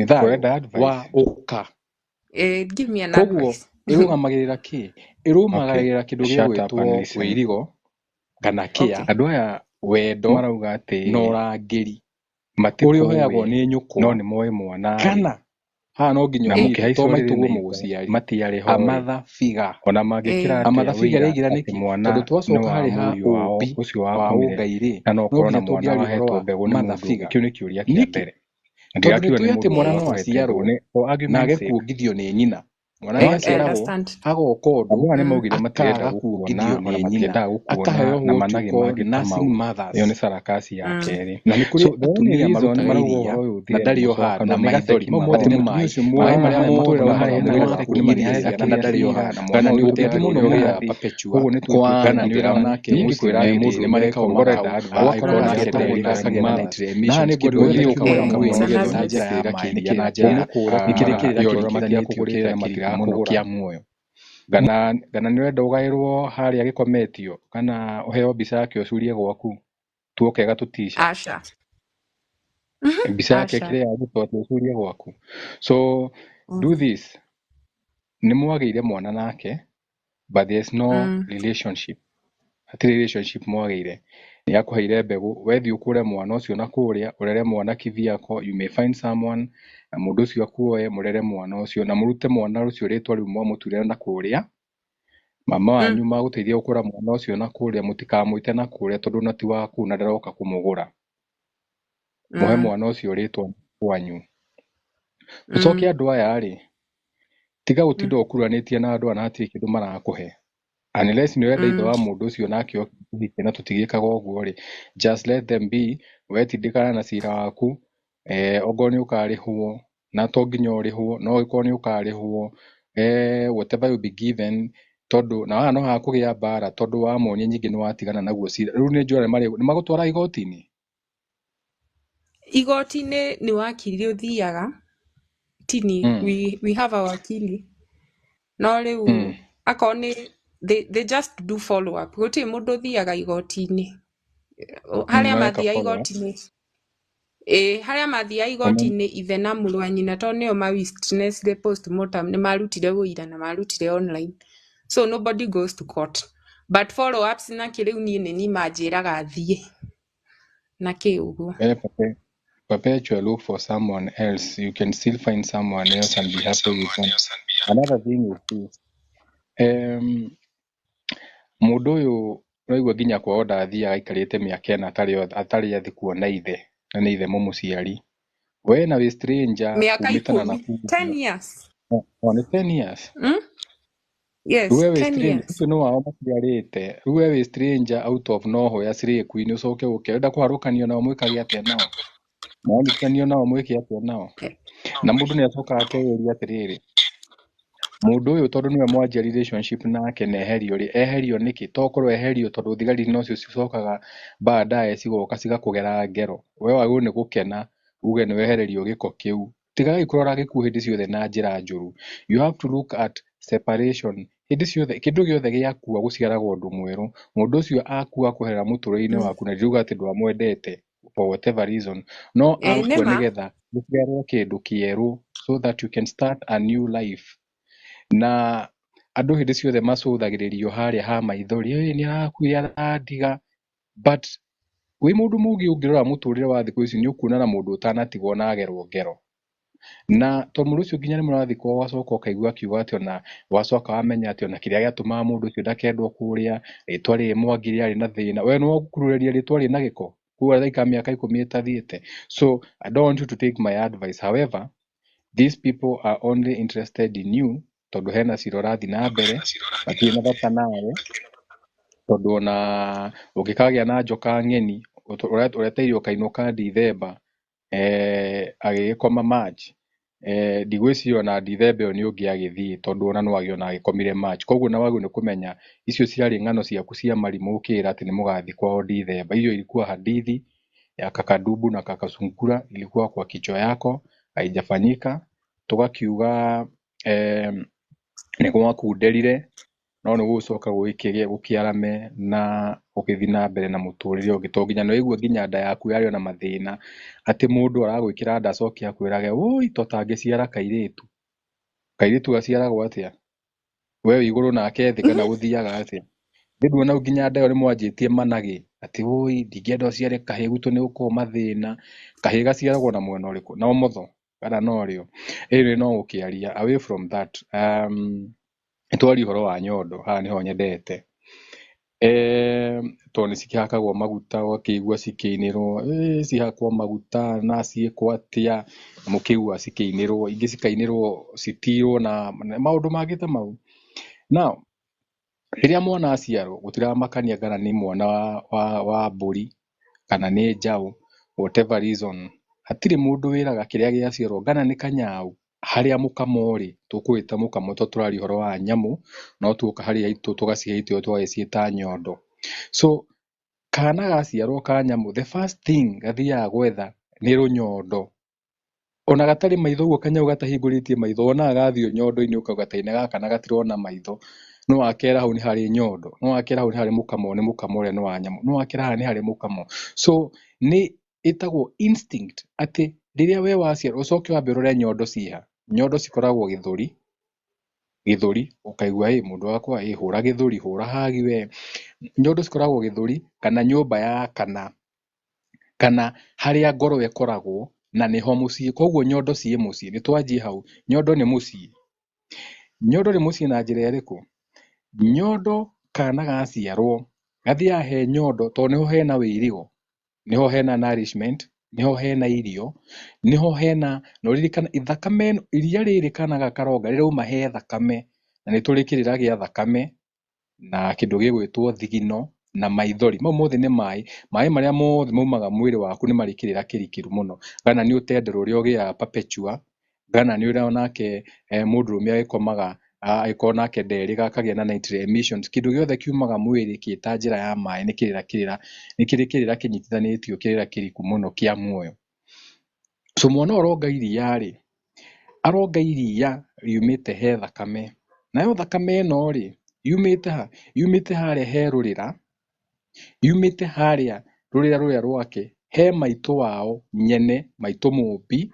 Nĩ thayũ Ũrenda wa advice? ũka. Eh, give me an Koguo advice. ĩrũgamagĩrĩra kĩ? Okay, Ĩrũgamagĩrĩra kĩndũ shut up gĩgwĩtwo and listen. wĩirigo kana kĩa, Okay. Andũ aya wendo marauga atĩ na ũrangĩri ũrĩa ũheagwo matikũĩ nĩ no nyũkwa, nĩ moĩ mwana rĩ, kana haha no nginya na ũnyite mũkĩhaica to ũrĩrĩ maitũguo na ithe mũgũciari, matiarĩ a ho rĩ, mother figure. ona mangĩkĩra Eh, atĩa A mother figure ũira rĩaingĩra atĩ nĩkĩ? mwana Tondũ nĩ twacoka wa harĩ ha mũriũ wao ũmbi ũcio wa wakomire ũngai rĩ, na no no ũkorwo na nginya mwana tũngĩaria ũhoro wahetwo wa mbegũ nĩ mother mũndũ ũngĩ. figure. Kĩu nĩ kĩũria kĩa Nĩkĩ? mbere. Na Tondũ nĩ ndirakiuga tũĩ nĩ atĩ mũndũ mwana ũrĩa no wakũhete mbegũ, aciarwo nĩ for na argument's age sake. kuongithio nĩ nyina. Mwana I nĩ aciaragwo understand. agoka ũndũ Andũ aya nĩ Mm. maugire matirenda akaga gũkuona kuongithio ona nĩ nyina, matiendaga gũkuona akaheo na what you managĩ call mangĩ ta mau. nursing Ĩyo nĩ mothers. sarakasi ya kerĩ. Na nĩ kũrĩ So the only atumia reason marutaga marauga iria ũhoro ũyũ na ũthire nĩ ndarĩ oha mũcokano na nĩ maithori. gaceki Mau mothe atĩ nĩ mũtumia maĩ. ũcio Maĩ marĩa mwonaga mothe mũtũrĩre maumanaga harehete mwĩrĩ waku gaceki nĩ nĩ maria ciana na arenda ndarĩ oha cira na kana mwana nĩ ũyũ ũtete ũngĩthiĩ mũno ũrĩa mũgĩaga ũrathi perpetua ũguo nĩ kwa twĩtuĩte kana nĩ nĩ ũra nake niĩ ingĩkwĩra mũciĩ atĩrĩrĩ mũndũ nĩ marekaga ũrenda makau advice ũgakora ũgakora nake etagwo etagwo nursing nursing mothers. mothers Na haha na nĩ nĩ ngwenda ngwenda ũthiĩ ũthiĩ ũkagũra ũkagũra Eh, kamũĩ it's an nĩgetha na advice. njĩra ya maĩ nĩkĩ na njĩra ũmũkũre nĩkĩrĩ kĩrĩra ĩyo kĩringithanĩtio matirakũgũrĩte kĩrĩra na kĩritũ mũno matirakũgũra kĩa muoyo. Kana nĩ ũrenda ũgaĩrwo harĩa gĩkometio kana ũheo mbica yake ũcurie gwaku tuoke gatũtica Asha. Mbica yake Asha. ĩkĩrĩ ya gũtwo atĩ ũcurie gwaku. So do this, nĩ mwagĩire mwana nake but there's no relationship, hatirĩ relationship mwagĩire. Nĩ akũheire mbegũ, wethiĩ ũkũre mwana ũcio na kũrĩa ũrere mwana kivyako, you may find someone na mũndũ ũcio akuoe mũrere mwana ũcio na mũrute mwana ũcio rĩtwa rĩu mwamũturĩre na kũrĩa mama wanyu magũteithia gũkũra mwana ũcio na kũrĩa, mũtikamwĩte na kũrĩa tondũ ona ti waku na ndaroka kũmũgũra. Mũhe mwana ũcio rĩtwa kwanyu. Ũcoke andũ aya rĩ, tiga gũtinda ũkuruhanĩtie na andũ aya na hatirĩ kĩndũ marakũhe, unless nĩ ũrenda ithe wa mũndũ ũcio nake oke akũhikie, na tũtigĩkaga ũguo rĩ, just let them be. Wetindĩkana na cira waku, ongorwo nĩ ũkarĩhwo, na to nginya ũrĩhwo, no ũgĩkorwo nĩ ũkarĩhwo, whatever you be given, tondũ na haha no hakũgĩa mbara tondũ wamonia nyingĩ nĩ watigana naguo cira. Rĩu nĩ njũĩ nĩ magũtwara igoti-inĩ. Igoti-inĩ nĩ wakiri ũthiaga tini. We have a wakili, no rĩu akorwo nĩ they just do follow up, gũtirĩ mũndũ ũthiaga igoti-inĩ harĩa mareka mathiaga follow up. Igoti-inĩ, ĩ harĩa mathiaga igoti-inĩ, ithe na mũrũ wa nyina, tondũ nĩo ma witness the postmortem, nĩ marutire ũira na marutire online, so nobody goes to court but follow ups na kĩ. Rĩu niĩ nĩ niĩ manjĩraga thiĩ na kĩ ũguo. Perpetual, look for someone else. You can still find someone else and be happy with them. Another thing is this. Mũndũ ũyũ ũraigua nginya kwao ndathiaga, aikarĩte mĩaka 4 atarĩ athi kuona ithe, na nĩ ithe mũmũciari. We na wĩ stranger Mĩaka umĩte na 10, nakũu. 10 years. Oh, nĩ 10 years. Yes. Rĩu we wĩ 10 stranger years. ũcio nĩ wao maciarĩte. Rĩu we wĩ stranger out of nowhere, slay queen, ũcoke ũke ũrenda kũharũkanio nao, mwĩkage atĩa nao? Mwanyitithanio nao mwĩke atĩa nao? Na mũndũ nĩ acokaga akeyũria atĩrĩrĩ, mũndũ ũyũ tondũ nĩwe mwanjia relationship nake na eherio rĩ, eherio nĩkĩ? Tokorwo eherio tondũ thigari nocio cicokaga baadaye cigoka cigakũgera ngero. We wagĩrĩirwo nĩ gũkena uge nĩ wehererio gĩko kĩu. Tigagai kũrora gĩkuũ hĩndĩ ciothe na njĩra njũru. You have to look at separation hĩndĩ ciothe. Kĩndũ gĩothe gĩakua gũciaragwo ũndũ mwerũ. Mũndũ ũcio akua kweherera mũtũrĩre-inĩ waku, na ndiruga atĩ ndwamwendete for whatever reason, no Ĩ akua nĩma. nĩgetha gũciarwo kĩndũ kĩerũ so that you can start a new life. Na andũ hĩndĩ ciothe macũthagĩrĩrio harĩa ha maithori, "Ĩ, nĩ arakuire arandiga," but wĩ mũndũ mũgĩ ũngĩrora mũtũrĩre wa thikũ ici, nĩ ũkuona na mũndũ ũtanatigwo na agerwo ngero, na to mũndũ ũcio nginya nĩ mũrathikwo, ũgacoka ũkaigua akiuga atĩ ona wacoka wamenya atĩ ona kĩrĩa gĩatũmaga mũndũ ũcio ndakendwo kũrĩa, rĩtwa rĩrĩ Mwangi rĩarĩ na thĩna. We nĩ wakurureria rĩtwa rĩna gĩko kuga araikara mĩaka 10 ĩtathiĩte. So I don't want you to take my advice. However, these people are only interested in you tondũ hena cira ũrathiĩ na mbere, matirĩ na bata nawe, tondũ ona ũngĩkagĩa na njoka ng'eni ũreteire ũkainũka Dithemba, agĩgĩkoma March, ndigwĩciria ona Dithemba ĩyo nĩ ũngĩ agĩthiĩ, tondũ ona no agĩona agĩkomire March. Koguo na wagĩrĩirwo nĩ kũmenya icio ciarĩ ng'ano ciaku cia marimũ ũkĩra atĩ nĩ mũgathiĩ kwao Dithemba. Hiyo ilikuwa hadithi ya kakadubu na kakasungura, ilikuwa kwa kichwa yako, haijafanyika. Tũgakiuga nĩ gwakunderire. No nĩ gũgũcoka gũgĩkĩgĩe gũkĩarame na ũgĩthiĩ na mbere na mũtũrĩre ũngĩ, tondũ nginya nĩ waigua nginya nda yaku yarĩ ona mathĩna, atĩ mũndũ aragwĩkĩra nda acoke akwĩrage woi to tangĩciara kairĩtu. Kairĩtu gaciaragwo atĩa? We wĩ igũrũ nake thĩ kana gũthiaga atĩa? Nĩ nduona nginya nda ĩyo nĩ mwanjĩtie managĩ atĩ woi ndingĩenda ũciare kahĩĩ gwitũ nĩ gũkorwo mathĩna. Kahĩĩ gaciaragwo na mwena ũrĩkũ? Na ũmotho kana na ũrĩo? Anyway, no gũkĩaria away from that, nĩtwaria ũhoro wa nyondo, haha nĩho nyendete. Tondũ nĩ cikĩhakagwo maguta ũgakĩigua cikĩinĩrwo, cihakwo maguta na ciĩkwo atĩa, mũkĩigua cikĩinĩrwo, ingĩ cikainĩrwo citirwo na maũndũ mangĩ ta mau. Now, rĩrĩa mwana aciarwo gũtiramakania kana nĩ mwana wa mbũri kana nĩ njaũ, whatever reason, hatirĩ mũndũ wĩraga kĩrĩa gĩaciarwo kana nĩ kanyau, harĩa mũkamo rĩ, tũkũwĩta mũkamo tondũ tũraria ũhoro wa nyamũ, no tuoka harĩa itũ tũgacihe itĩo tũgagĩciĩta nyondo. So kana gaciarwo ka nyamũ, the first thing gathiaga gwetha nĩ rũnyondo. Ona gatarĩ maitho ũguo kanyau gatahingũrĩtie maitho, wonaga gathiĩ nyondo-inĩ ũkauga ta ine gaka na gatirona maitho. No wakera hau nĩ harĩ nyondo, no wakera hau nĩ harĩ mũkamo, nĩ mũkamo ũrĩa nĩ wa nyamũ, no wakera haha nĩ harĩ mũkamo. So nĩ ĩtagwo instinct atĩ rĩrĩa we waciarwo ũcoke wambe ũrore nyondo ciĩha. Nyondo cikoragwo gĩthũri, gĩthũri ũkaigua ĩ mũndũ wakwa ĩ hũra gĩthũri, hũra hagi we. Nyondo cikoragwo gĩthũri kana nyũmba ya kana, kana harĩa ngoro ĩkoragwo na nĩho mũciĩ. Koguo nyondo ciĩ mũciĩ, nĩ twanjie hau. Nyondo nĩ mũciĩ. Nyondo nĩ mũciĩ na njĩra ĩrĩkũ? Nyondo kana gaciarwo gathiaga he nyondo tondũ nĩho hena wĩirigo, nĩho hena nourishment, nĩho hena irio, nĩho hena, na ũririkane thakame ĩno, iria rĩrĩ kana gaka karonga rĩrauma he thakame, na nĩ tũrĩ kĩrĩra gĩa thakame na kĩndũ gĩgwĩtwo thigino na maithori. Mau mothe nĩ maĩ, maĩ marĩa mothe maumaga mwĩrĩ waku nĩ marĩ kĩrĩra kĩrikĩru mũno. Kana nĩ ũtendero ũrĩa ũgĩaga perpetua, kana nĩ ũrĩa onake mũndũrũme agĩkomaga agĩkorwo nake nderĩga akagĩa na night emissions. Kĩndũ gĩothe kiumaga mwĩrĩ kĩ ta njĩra ya maĩ nĩ kĩrĩra kĩrĩra, nĩ kĩrĩ kĩrĩra kĩnyitithanĩtio kĩrĩra kĩriku mũno kĩa muoyo. So mwana ũronga iria rĩ, aronga iria riumĩte he thakame. Nayo thakame ĩno rĩ, yumĩte ha? Yumĩte harĩa he rũrĩra, yumĩte harĩa rũrĩra rũrĩa rwake, he maitũ wao nyene, maitũ mũmbi,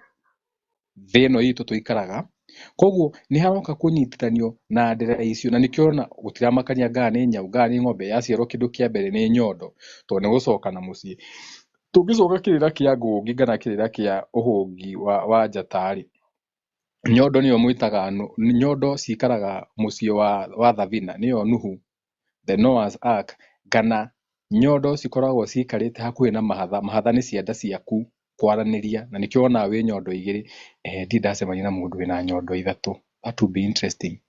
thĩ ĩno itũ tũikaraga. Koguo nĩ haroka kũnyitithanio na ndĩra icio, na nĩkĩo ũrona gũtiramakania ngaa nĩ nyau, ngaa nĩ ng'ombe, yaciarwo kĩndũ kĩa mbere nĩ nyondo, tondũ nĩ gũcoka na mũciĩ. Tũngĩcoka kĩrĩra kĩa ngũngĩ kana kĩrĩra kĩa ũhũngi wa njata rĩ, nyondo nĩyo mwĩtaga, nyondo cikaraga mũciĩ wa Thabina, nĩyo Nuhu, the Noah's Ark, kana nyondo cikoragwo cikarĩte hakuhĩ na mahatha. Mahatha nĩ cianda ciaku kwaranĩria, na nĩkĩo wonaga wĩ nyondo igĩrĩ. Ndirĩ ndacemania na mũndũ wĩna nyondo ithatũ, that would be interesting.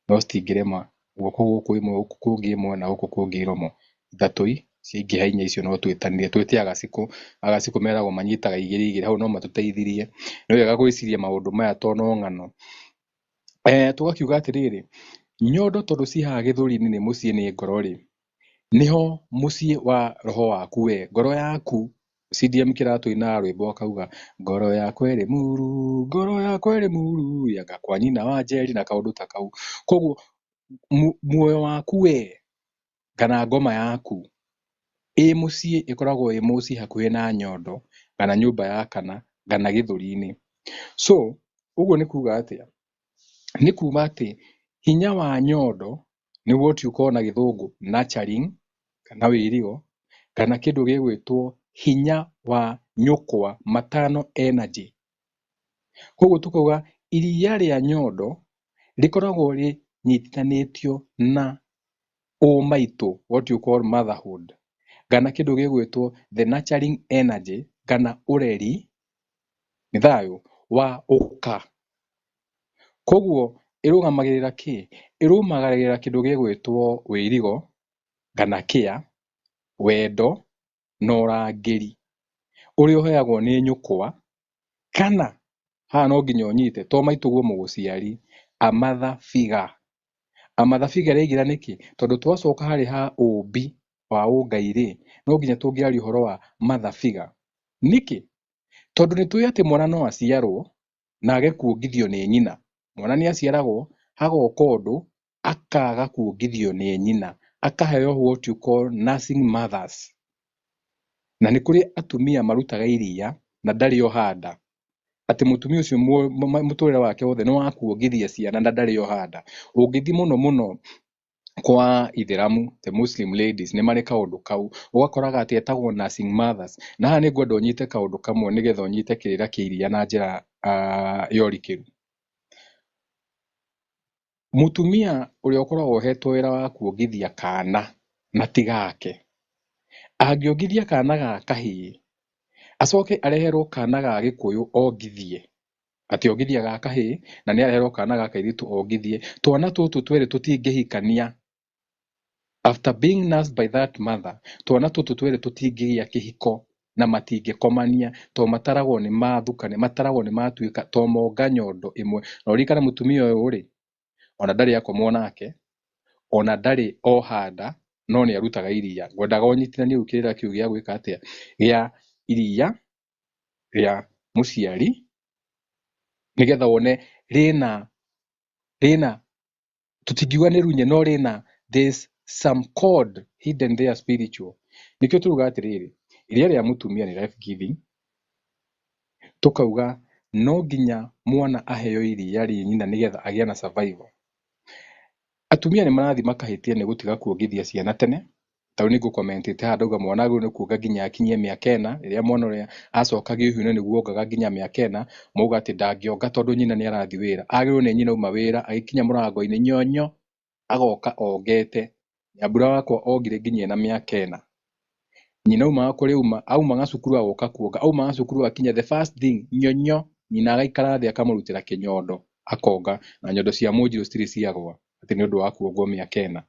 No citingĩrema, guoko gũkũ ĩmwe, gũkũ kũngĩ ĩmwe na gũkũ kũngĩ iromo. Ithatũ ciaingĩha inya icio no twĩtanire, twĩte agacikũ. Agacikũ meragwo manyitaga igĩrĩ igĩrĩ, hau no matũteithirie. Nĩ wega gwĩciria maũndũ maya to no ng'ano. Tũgakiuga atĩrĩrĩ, nyondo tondũ ci haha gĩthũri-inĩ nĩ mũciĩ nĩ ngoro rĩ, nĩho mũciĩ wa roho waku we, ngoro yaku. CDM Kĩratũ ainaga rwĩmbo akauga ngoro yakwa ĩrĩ muru, ngoro yakwa ĩrĩ muru, yanga kwa nyina wa Njeri na kaũndũ ta kau. Koguo muoyo waku we kana ngoma yaku ĩ mũciĩ ĩkoragwo ĩ mũciĩ hakuhĩ na nyondo kana nyũmba ya kana kana gĩthũri-inĩ. So ũguo nĩ kuga atĩa? Nĩ kuga atĩ hinya wa nyondo nĩ what you call na gĩthũngũ nurturing kana wĩirigo kana kĩndũ gĩgwĩtwo hinya wa nyũkwa maternal energy. Koguo tukauga iria rĩa nyondo rĩkoragwo rĩnyitithanĩtio na ũmaitũ, what you call motherhood, kana kĩndũ gĩgwĩtwo the nurturing energy kana ũreri nĩ thayũ wa ũka. Koguo ĩrũgamagĩrĩra kĩ? Ĩrũgamagĩrĩra kĩndũ gĩgwĩtwo wĩirigo kana care, wendo na ũrangĩri ũrĩa ũheagwo nĩ nyũkwa, kana haha no nginya ũnyite to maitũguo mũgũciari, a mother figure. A mother figure ĩraingĩra nĩkĩ? Tondũ twacoka harĩ ha ũmbi wa ũngai rĩ, no nginya tũngĩaria ũhoro wa mother figure. Nĩkĩ? Tondũ nĩ tũĩ atĩ mwana no aciarwo na age kuongithio nĩ nyina. Mwana nĩ aciaragwo, hagoka ũndũ, Akaga kuongithio nĩ nyina, akaheo what you call nursing mothers. Na nĩ kũrĩ atumia marutaga iria na ndarĩ oha nda, atĩ mũtumia ũcio mũtũrĩre wake wothe nĩ wa kuongithia ciana na ndarĩ oha nda. Ũngĩthiĩ mũno mũno kwa ithĩramu, the Muslim ladies, nĩ marĩ kaũndũ kau, ũgakoraga atĩ etagwo nursing mothers. Na haha nĩ ngwenda ũnyite kaũndũ kamwe nĩgetha ũnyite kĩrĩra kĩa iria na njĩra ya ũrikĩru. Mũtumia ũrĩa ũkoragwo ũhetwo wĩra wa kuongithia kana na ti gake, angĩongithia kana ga kahĩĩ, acoke areherwo kana ga gĩkũyũ ongithie, atĩ ongithia ga kahĩĩ na nĩ areherwo kana ga kairĩtu ongithie, twana tũtũ twerĩ tũtingĩhikania. After being nursed by that mother, twana tũtũ twerĩ tũtingĩgĩa kĩhiko na matingĩkomania, to mataragwo nĩ mathukane, mataragwo nĩ matuĩka to monga nyondo ĩmwe. Na ũririkane mũtumia ũyũ rĩ, ona ndarĩ akomwo nake, ona ndarĩ oha nda, no nĩ arutaga iria. Ngwendaga ũnyitithanie rĩu kĩrĩra kĩu gĩa gwĩka atĩa, gĩa iria rĩa mũciari, nĩgetha wone rĩna tũtingiuga nĩ runye, no rĩna there's some code hidden there spiritual. Nĩkĩo turuga atĩrĩrĩ, iria rĩa mũtumia nĩ life giving, tukauga no nginya mwana aheo iria rĩ nyina nĩgetha agĩe na survival. Atumia nĩ marathiĩ makahĩtia nĩ gũtiga kuongithia ciana tene. Tarĩu nĩ ngũkomentĩte haha ndauga mwana agĩrĩirwo nĩ kuonga nginya akinyie mĩaka 4, rĩrĩa mwana ũrĩa acoka gĩũhiũ-inĩ nĩguo ongaga nginya mĩaka 4, mauga atĩ ndangĩonga tondũ nyina nĩ arathiĩ wĩra. Agĩrĩirwo nĩ nyina auma wĩra, agĩkinya mũrango-inĩ nyonyo, agoka ongete. Nyambura wakwa ongire nginya ena mĩaka 4. Nyina aumaga kũrĩa auma, aumaga cukuru agoka kuonga, aumaga cukuru akinya the first thing nyonyo, nyina agaikara thĩ akamũrutĩra kĩnyondo akonga, na nyondo cia mũnjirũ citirĩ ciagwa atĩ nĩ ũndũ wa kuongwo mĩaka 4.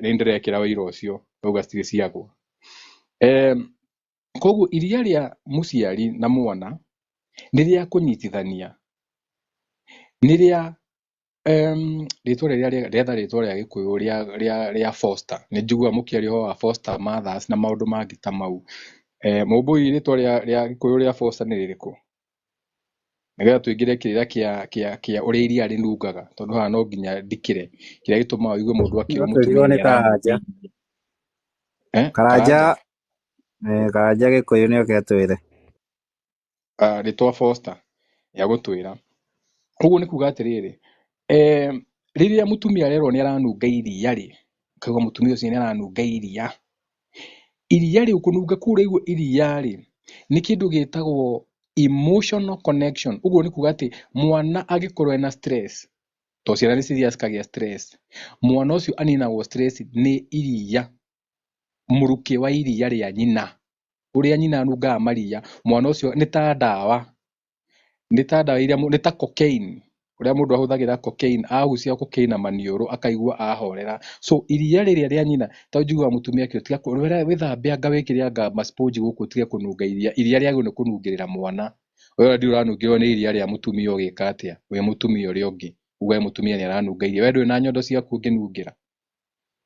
Nĩ ndĩrekĩra wĩira ũcio ndauga citirĩ ciagwa. Koguo iria rĩa mũciari na mwana nĩ rĩa kũnyitithania, nĩ rĩa rĩtwa rĩrĩa rĩetha rĩtwa rĩa gĩkũyũ rĩa foster. Nĩ njiguaga mũkĩaria ũhoro wa foster mothers na maũndũ mangĩ ta mau. Mũmbũi, rĩtwa rĩa gĩkũyũ rĩa foster nĩ rĩrĩkũ? Nĩgetha tũingĩre kĩrĩra kĩa ũrĩa iria rĩnungaga, tondũ haha no nginya ndikĩre kĩrĩa gĩtũmaga ũigue mũndũ akĩrwo No mũtumia twĩrirwo nĩ nĩ Karanja. aranunga. Karanja, Karanja? Karanja gĩkũyũ nĩ oke atwĩre. Rĩtwa foster ya gũtwĩra. Ũguo nĩ kuga atĩrĩrĩ, rĩrĩa mũtumia arerwo nĩ aranunga iria rĩ, ũkaigua mũtumia ũcio nĩ aranunga iria. Iria rĩu kũnunga kũu ũraigua iria rĩ, nĩ kĩndũ gĩtagwo emotional connection. Ũguo nĩ kuga atĩ mwana angĩkorwo ena stress, to ciana nĩ cithiaga cikagĩa stress, mwana ũcio aninagwo stress nĩ iria, mũrukĩ wa iria rĩa nyina. Ũrĩa nyina anungaga maria, mwana ũcio nĩ ta ndawa, nĩ ta ndawa iria, nĩ ta cocaine, ũrĩa mũndũ ahũthagĩra cocaine, ahucia cocaine na maniũrũ akaigua ahorera. So iria rĩrĩa rĩa nyina, ta njiguaga mũtumia akĩũria, tiga wĩthambe anga wĩkĩre anga ma sponge gũkũ ũtige kũnunga iria. Iria rĩagĩrĩirwo nĩ kũnungĩrĩra mwana. We ũrĩa ũranungĩrĩrwo nĩ iria rĩa mũtumia ũgĩka atĩa? Wĩ mũtumia ũrĩa ũngĩ, uge mũtumia nĩ aranunga iria. We ndũrĩ na nyondo ciaku ũngĩnungĩra?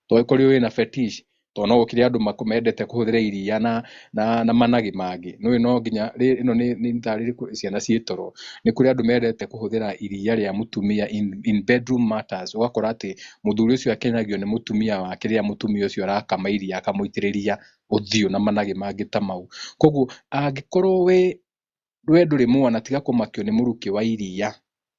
To ĩkorwo wĩna fetish, tondũ no gũkĩrĩ andũ mendete kũhũthĩra iria na managĩ mangĩ. Nĩũĩ no nginya ĩno nĩ tarĩ ciana ciĩ toro. Nĩ kũrĩ andũ mendete kũhũthĩra iria rĩa mũtumia in bedroom matters. Ũgakora atĩ mũthuri ũcio akenagio nĩ mũtumia wake rĩrĩa mũtumia ũcio arakama iria akamũitĩrĩria ũthiũ na managĩ mangĩ ta mau. Koguo angĩkorwo we ndũrĩ mwana, tiga kũmakio nĩ mũrukĩ wa iria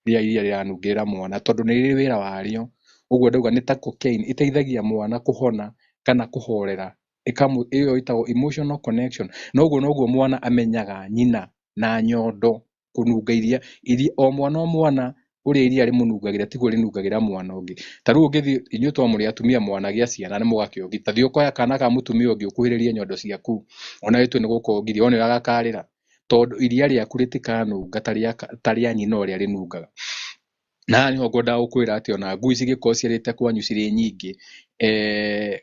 rĩrĩa iria rĩranungĩrĩra mwana, tondũ nĩ rĩrĩ wĩra warĩo. Ũguo ndauga nĩ ta cocaine, ĩteithagia mwana kũhona kana kũhorera. Ĩyo ĩtagwo emotional connection. Na ũguo noguo mwana amenyaga nyina na nyondo kũnunga iria. Iria o mwana o mwana ũrĩa iria rĩmũnungagĩra tiguo rĩnungagĩra mwana ũngĩ. Ta rĩu ũngĩthiĩ, inyuĩ to mũrĩ atumia mwanagĩa ciana nĩ mũgakĩongi, ta thiĩ ũkoya kana ka mũtumia ũngĩ ũkuhĩrĩrie nyondo ciaku, ona wĩtue nĩ gũkongithia, wone ũrĩa gakarĩra, tondũ iria rĩaku rĩtikanunga ta rĩa nyina ũrĩa rĩnungaga. Na haha nĩho ngwendaga gũkwĩra atĩ ona ngui cingĩkorwo ciarĩte kwanyu cirĩ nyingĩ,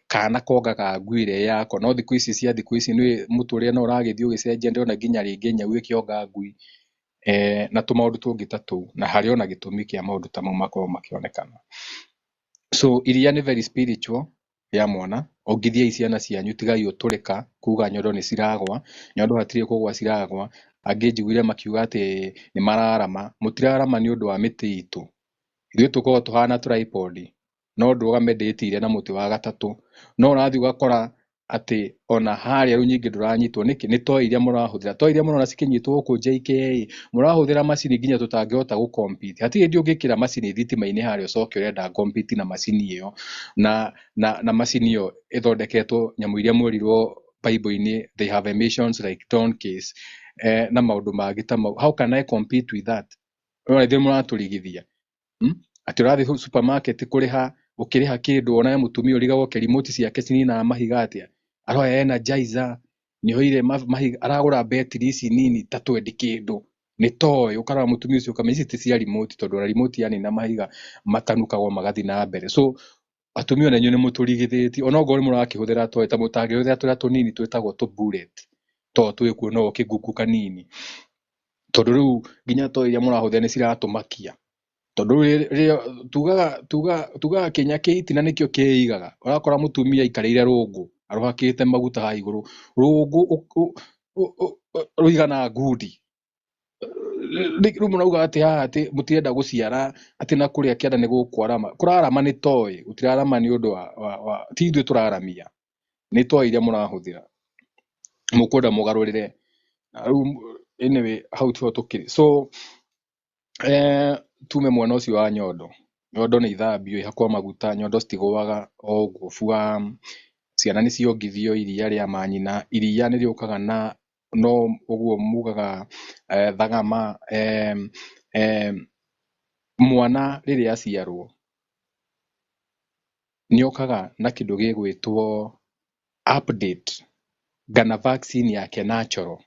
kana kongaga ngui ĩrĩa yako. No thikũ ici cia thikũ ici nĩ mũtũrĩre no ũragĩthiĩ ũgĩcenjia, ndĩrona nginya rĩngĩ nyau ĩkĩonga ngui, na tũmaũndũ tũngĩ ta tũu, na harĩ ona gĩtũmi kĩa maũndũ ta mau makorwo makĩonekana. So iria nĩ very spiritual rĩa mwana. Ongithiai ciana cianyu, tigai ũtũrĩka kuga nyondo nĩ ciragwa. Nyondo hatirĩ kũgwa ciragwa. Angĩ njiguire makiuga atĩ nĩ mararama. Mũtirarama nĩ ũndũ wa mĩtĩ itũ. Ithuĩ tũkoragwo tũhana tripod. No ndũgame ndĩtire na mũtĩ wa gatatũ. No ũrathiĩ ũgakora atĩ ona harĩa rĩu nyingĩ ndũranyitwo nĩkĩ? Nĩ toy iria mũrahũthĩra. Toy iria mũrona cikĩnyitwo gũkũ JKIA, mũrahũthĩra macini nginya tũtangĩhota gũ compete. Hatirĩ hĩndĩ ũngĩkĩra macini thitima-inĩ harĩa ũcoke ũrenda compete na macini ĩyo, na macini ĩyo ĩthondeketwo nyamũ iria mwerirwo Bible-inĩ, they have emissions like donkeys, na maũndũ mangĩ ta mau. How can I compete with that? Ũrona ithuĩ mũratũrigithia. Atĩ ũrathiĩ supermarket kũrĩha, ũkĩrĩha kĩndũ wona mũtumia ũrigagwo remote ciake cininaga mahiga atĩa, aroya energizer nĩoire mahiga, aragũra betiri ici nini ta twendi kĩndũ nĩ toy. Ũkarora mũtumia ũcio ũkamenya ici ti cia remote, tondũ ona remote yanina mahiga matanukagwo magathiĩ na mbere. So atumia ona inyuĩ nĩ mũtũrigithĩtie, ona okorwo nĩ mũrakĩhũthĩra toy, ta mũtangĩhũthĩra tũrĩa tũnini twĩtagwo tũ bullet, to twĩkuo no ũkĩngungu kanini, tondũ rĩu nginya toy iria mũrahũthĩra nĩ ciratũmakia. Tondũ rĩrĩa tugaga kĩnya kĩitina nĩkĩo kĩigaga. Ũrakora mũtumia aikarĩire rũngũ arũhakĩte maguta haha igũrũ, rũngũ rũigana ngundi. Rĩu mũrauga atĩ haha atĩ mũtirenda gũciara, atĩ na kũrĩa kĩanda nĩ gũkwarama. Kũrarama nĩ toy, gũtirarama nĩ ũndũ wa ti ithuĩ tũraramia, nĩ toy iria mũrahũthĩra. Mũkwenda mũgarũrĩre. Rĩu anyway hau tiho tũkĩrĩ. So tume mwena ũcio wa nyondo. Nyondo nĩ ithambio, ihakwo maguta, nyondo citigũaga o ũguo bua. Ciana nĩ ciongithio iria rĩa manyina, iria nĩ rĩũkaga na no ũguo mugaga thagama. Mwana rĩrĩa aciarwo nĩ okaga na kĩndũ gĩgwĩtwo update kana vaccine yake natural.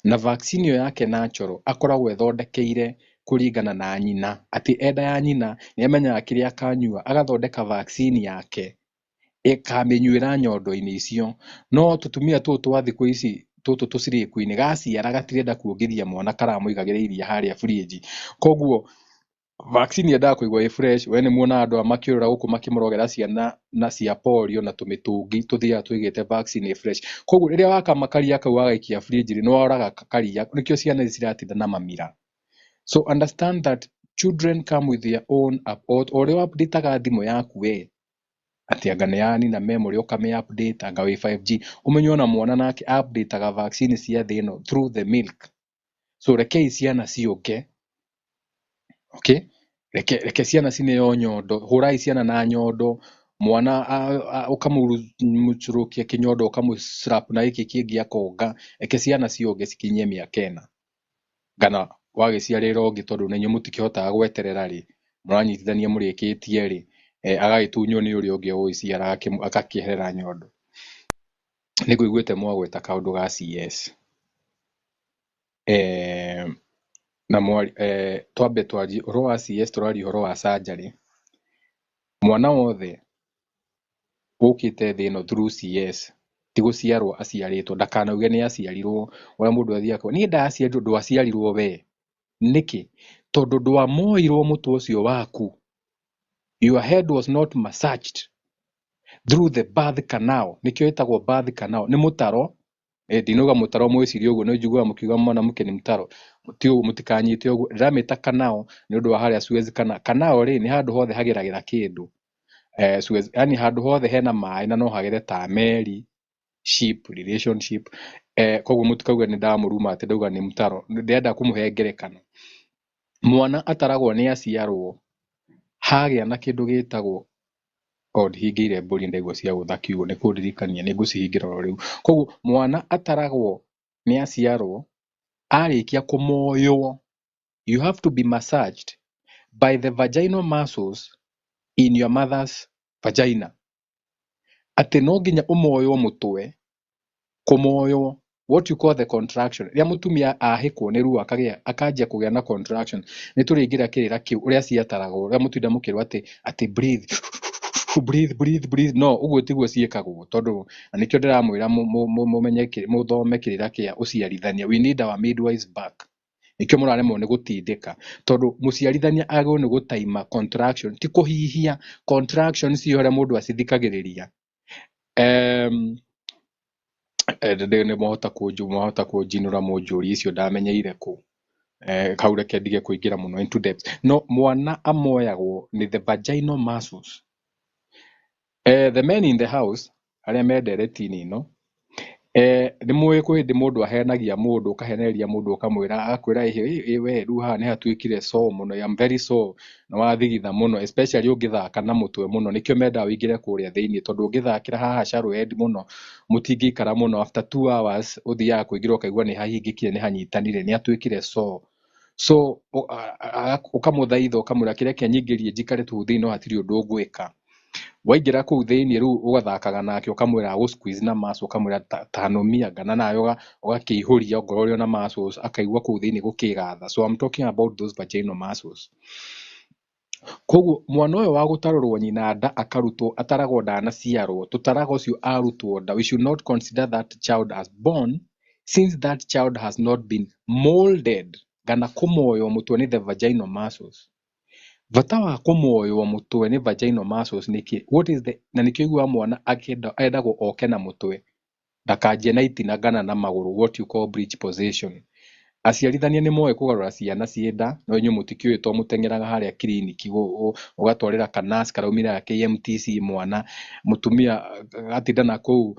Na vaccine ĩyo yake natural akoragwo ĩthondekeire kũringana na nyina, atĩ enda ya nyina nĩ amenyaga kĩrĩa akanyua, agathondeka vaccine yake ĩkamĩnyuĩra nyondo-inĩ icio. No tũtumia tũtũ twa thikũ ici tũtũ tũcirĩku-inĩ gaciara gatirenda kuongithia mwana, karamũigagĩra iria harĩa fridge. Koguo vaccine yendaga kũigwo ĩ fresh. We nĩ muonaga andũ aya makĩũrũra gũkũ makĩmũrogera ciana na cia polio na tũmĩtũngi tũthiaga tũigĩte vaccine ĩ fresh. Koguo rĩrĩa wakama karia kau wagaikia fridge rĩ, nĩ woraga karia, nĩkĩo ciana ici ciratinda na mamira. So understand that children come with their own app. O ũrĩa updateaga thimũ yaku we, atĩ anga nĩ yanina memory ũkamĩ update, anga wĩ 5G, ũmenye ona mwana nake updateaga vaccine cia thĩ ĩno through the milk. So rekei ciana ciũke, okay? Reke ciana cineo nyondo, hũrai ciana na nyondo, mwana ũkamũcũrũkia kĩnyondo ũkamũ-slap na gĩkĩ kĩngĩ akonga. Reke ciana cionge cikinyie mĩaka ĩna, kana wagĩciarĩra ũngĩ, tondũ na inyuĩ mũtikĩhotaga gweterera rĩ, mũranyitithania mũrĩkĩtie rĩ, agagĩtunywo nĩ ũrĩa ũngĩ ũgũgĩciara agakĩeherera nyondo. Nĩ ngũiguĩte mwagweta kaũndũ ga CS. Na mwari, twambe twarie ũhoro wa CS, tũraria ũhoro wa surgery. Mwana wothe ũkĩte thĩ ĩno through CS ti gũciarwo aciarĩtwo, ndakanauge nĩ aciarirwo, ũrĩa mũndũ athiaga kuuga, niĩ ndaciarirwo, ndwaciarirwo we. Nĩkĩ? Tondũ ndwamoirwo mũtwe ũcio waku. Your head was not massaged through the birth canal. Nĩkĩo ĩtagwo birth canal. Nĩ mũtaro. Ndinauga mũtaro mwĩcirie ũguo, nĩ njiguaga mũkiuga mwanamke nĩ mũtaro. Ti ũguo, mũtikanyite ũguo. Ndĩramĩta canal nĩ ũndũ wa harĩa Suez Canal. Canal rĩ, nĩ handũ hothe hageragĩra kĩndũ. Suez, yani handũ hothe hena maĩ na no hagere ta meri, ship, relationship. Koguo mũtikauge nĩ ndamũruma atĩ ndauga nĩ mũtaro. Ndĩrenda kũmũhe ngerekano. Mwana ataragwo nĩ aciarwo, hagĩa na kĩndũ gĩtagwo, o ndihingĩire mbũri ndaigua cia gũtha kiugo, nĩ kũndirikania, nĩ ngũcihingĩra oro rĩu. Koguo mwana ataragwo nĩ aciarwo, arĩkia kũmoywo, you have to be massaged by the vaginal muscles in your mother's vagina. Atĩ no nginya ũmoywo mũtwe, kũmoywo, what you call the contraction. Rĩrĩa mũtumia ahĩkwo nĩ ruo akanjia kũgĩa na contraction, nĩ tũrĩingĩra kĩrĩra kĩu ũrĩa ciataragwo, ũrĩa mũtinda mũkĩrwo atĩ breathe, breathe, breathe, breathe. No, ũguo tiguo ciĩkagwo, tondũ na nĩkĩo ndĩramwĩra mũmenye mũthome kĩrĩra kĩa ũciarithania. We need our midwives back. Nĩkĩo mũraremwo nĩ gũtindĩka, tondũ mũciarithania agĩrĩirwo nĩ gũtaima contraction, ti kũhihia. Contraction cio ũrĩa mũndũ acithikagĩrĩria. Nĩ mwahota kũnjinũra mũnjũrie icio ndamenyeire kũ. Hau reke ndige kũingĩra mũno into depth. No mwana amoyagwo nĩ the vaginal muscles The men in the house arĩa mendereti-inĩ ĩno, nĩ mũĩ kwĩ hĩndĩ mũndũ ahenagia mũndũ, ũkahenereria mũndũ ũkamwĩra, agakwĩra ĩ we rĩu haha nĩ hatuĩkire sore mũno, I am very sore, nĩ wathigitha mũno, especially ũngĩthaka na mũtwe mũno, nĩkĩo mendaga ũingĩre kũrĩa thĩiniĩ, tondũ ũngĩthakĩra haha shallow end mũno, mũtingĩikara mũno, after 2 hours ũthiaga kũingĩra ũkaigua nĩ hahingĩkire, nĩ hanyitanire, nĩ hatuĩkire sore. So ũkamũthaitha, ũkamwĩra kĩrĩa kĩanyingĩrie njikare tũu thĩiniĩ no hatirĩ ũndũ ũngwĩka. Waingĩra kũu thĩiniĩ rĩu ũgathakaga nake, ũkamwĩra agũ squeeze na muscle, ũkamwĩra tanũmia ngana nawe ũgakĩihũria ongorwo ũrĩ ona muscles, akaigua kũu thĩiniĩ gũkĩgatha. So I'm talking about those vaginal muscles. Koguo mwana ũyũ wa gũtarũrwo nyina nda akarutwo, ataragwo ndanaciarwo, tũtaraga ũcio arutwo nda, we should not consider that child as born since that child has not been molded kana kũmoywo mũtwe nĩ the vaginal muscles. Bata wa kũmoywo mũtwe nĩ vaginal muscles nĩkĩ? What is the, na nĩkĩo ũiguaga mwana akĩenda endagwo oke na mũtwe, ndakanjie na itina kana na magũrũ, what you call breech position. Aciarithania nĩ moĩ kũgarũra ciana ciĩ nda, no inyuĩ mũtikĩũĩ tondũ mũteng'eraga harĩa kiriniki, ũgatwarĩra kanurse karaumire KMTC mwana, mũtumia agatinda na kũu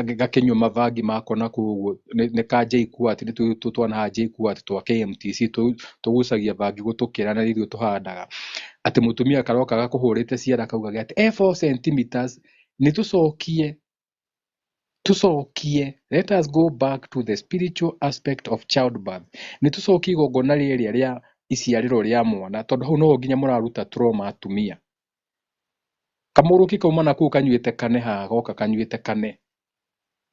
gakĩnyua mabangi mako na kũu ũguo, nĩ ka JKUAT, nĩ tũu twana haha JKUAT twa KMTC tũgucagia bangi gũtũkĩra na ithuĩ tũhandaga. Atĩ mũtumia karoka gakũhũrĩte ciara kaugaga atĩ e 4 centimeters, nĩ tũcokie, tũcokie, let us go back to the spiritual aspect of childbirth. Nĩ tũcokie igongona rĩrĩa rĩa iciarĩro rĩa mwana, tondũ hau noho nginya mũraruta trauma atumia. Kamũrũki kauma na kũu kanyuĩte kane haha, goka kanyuĩte kane.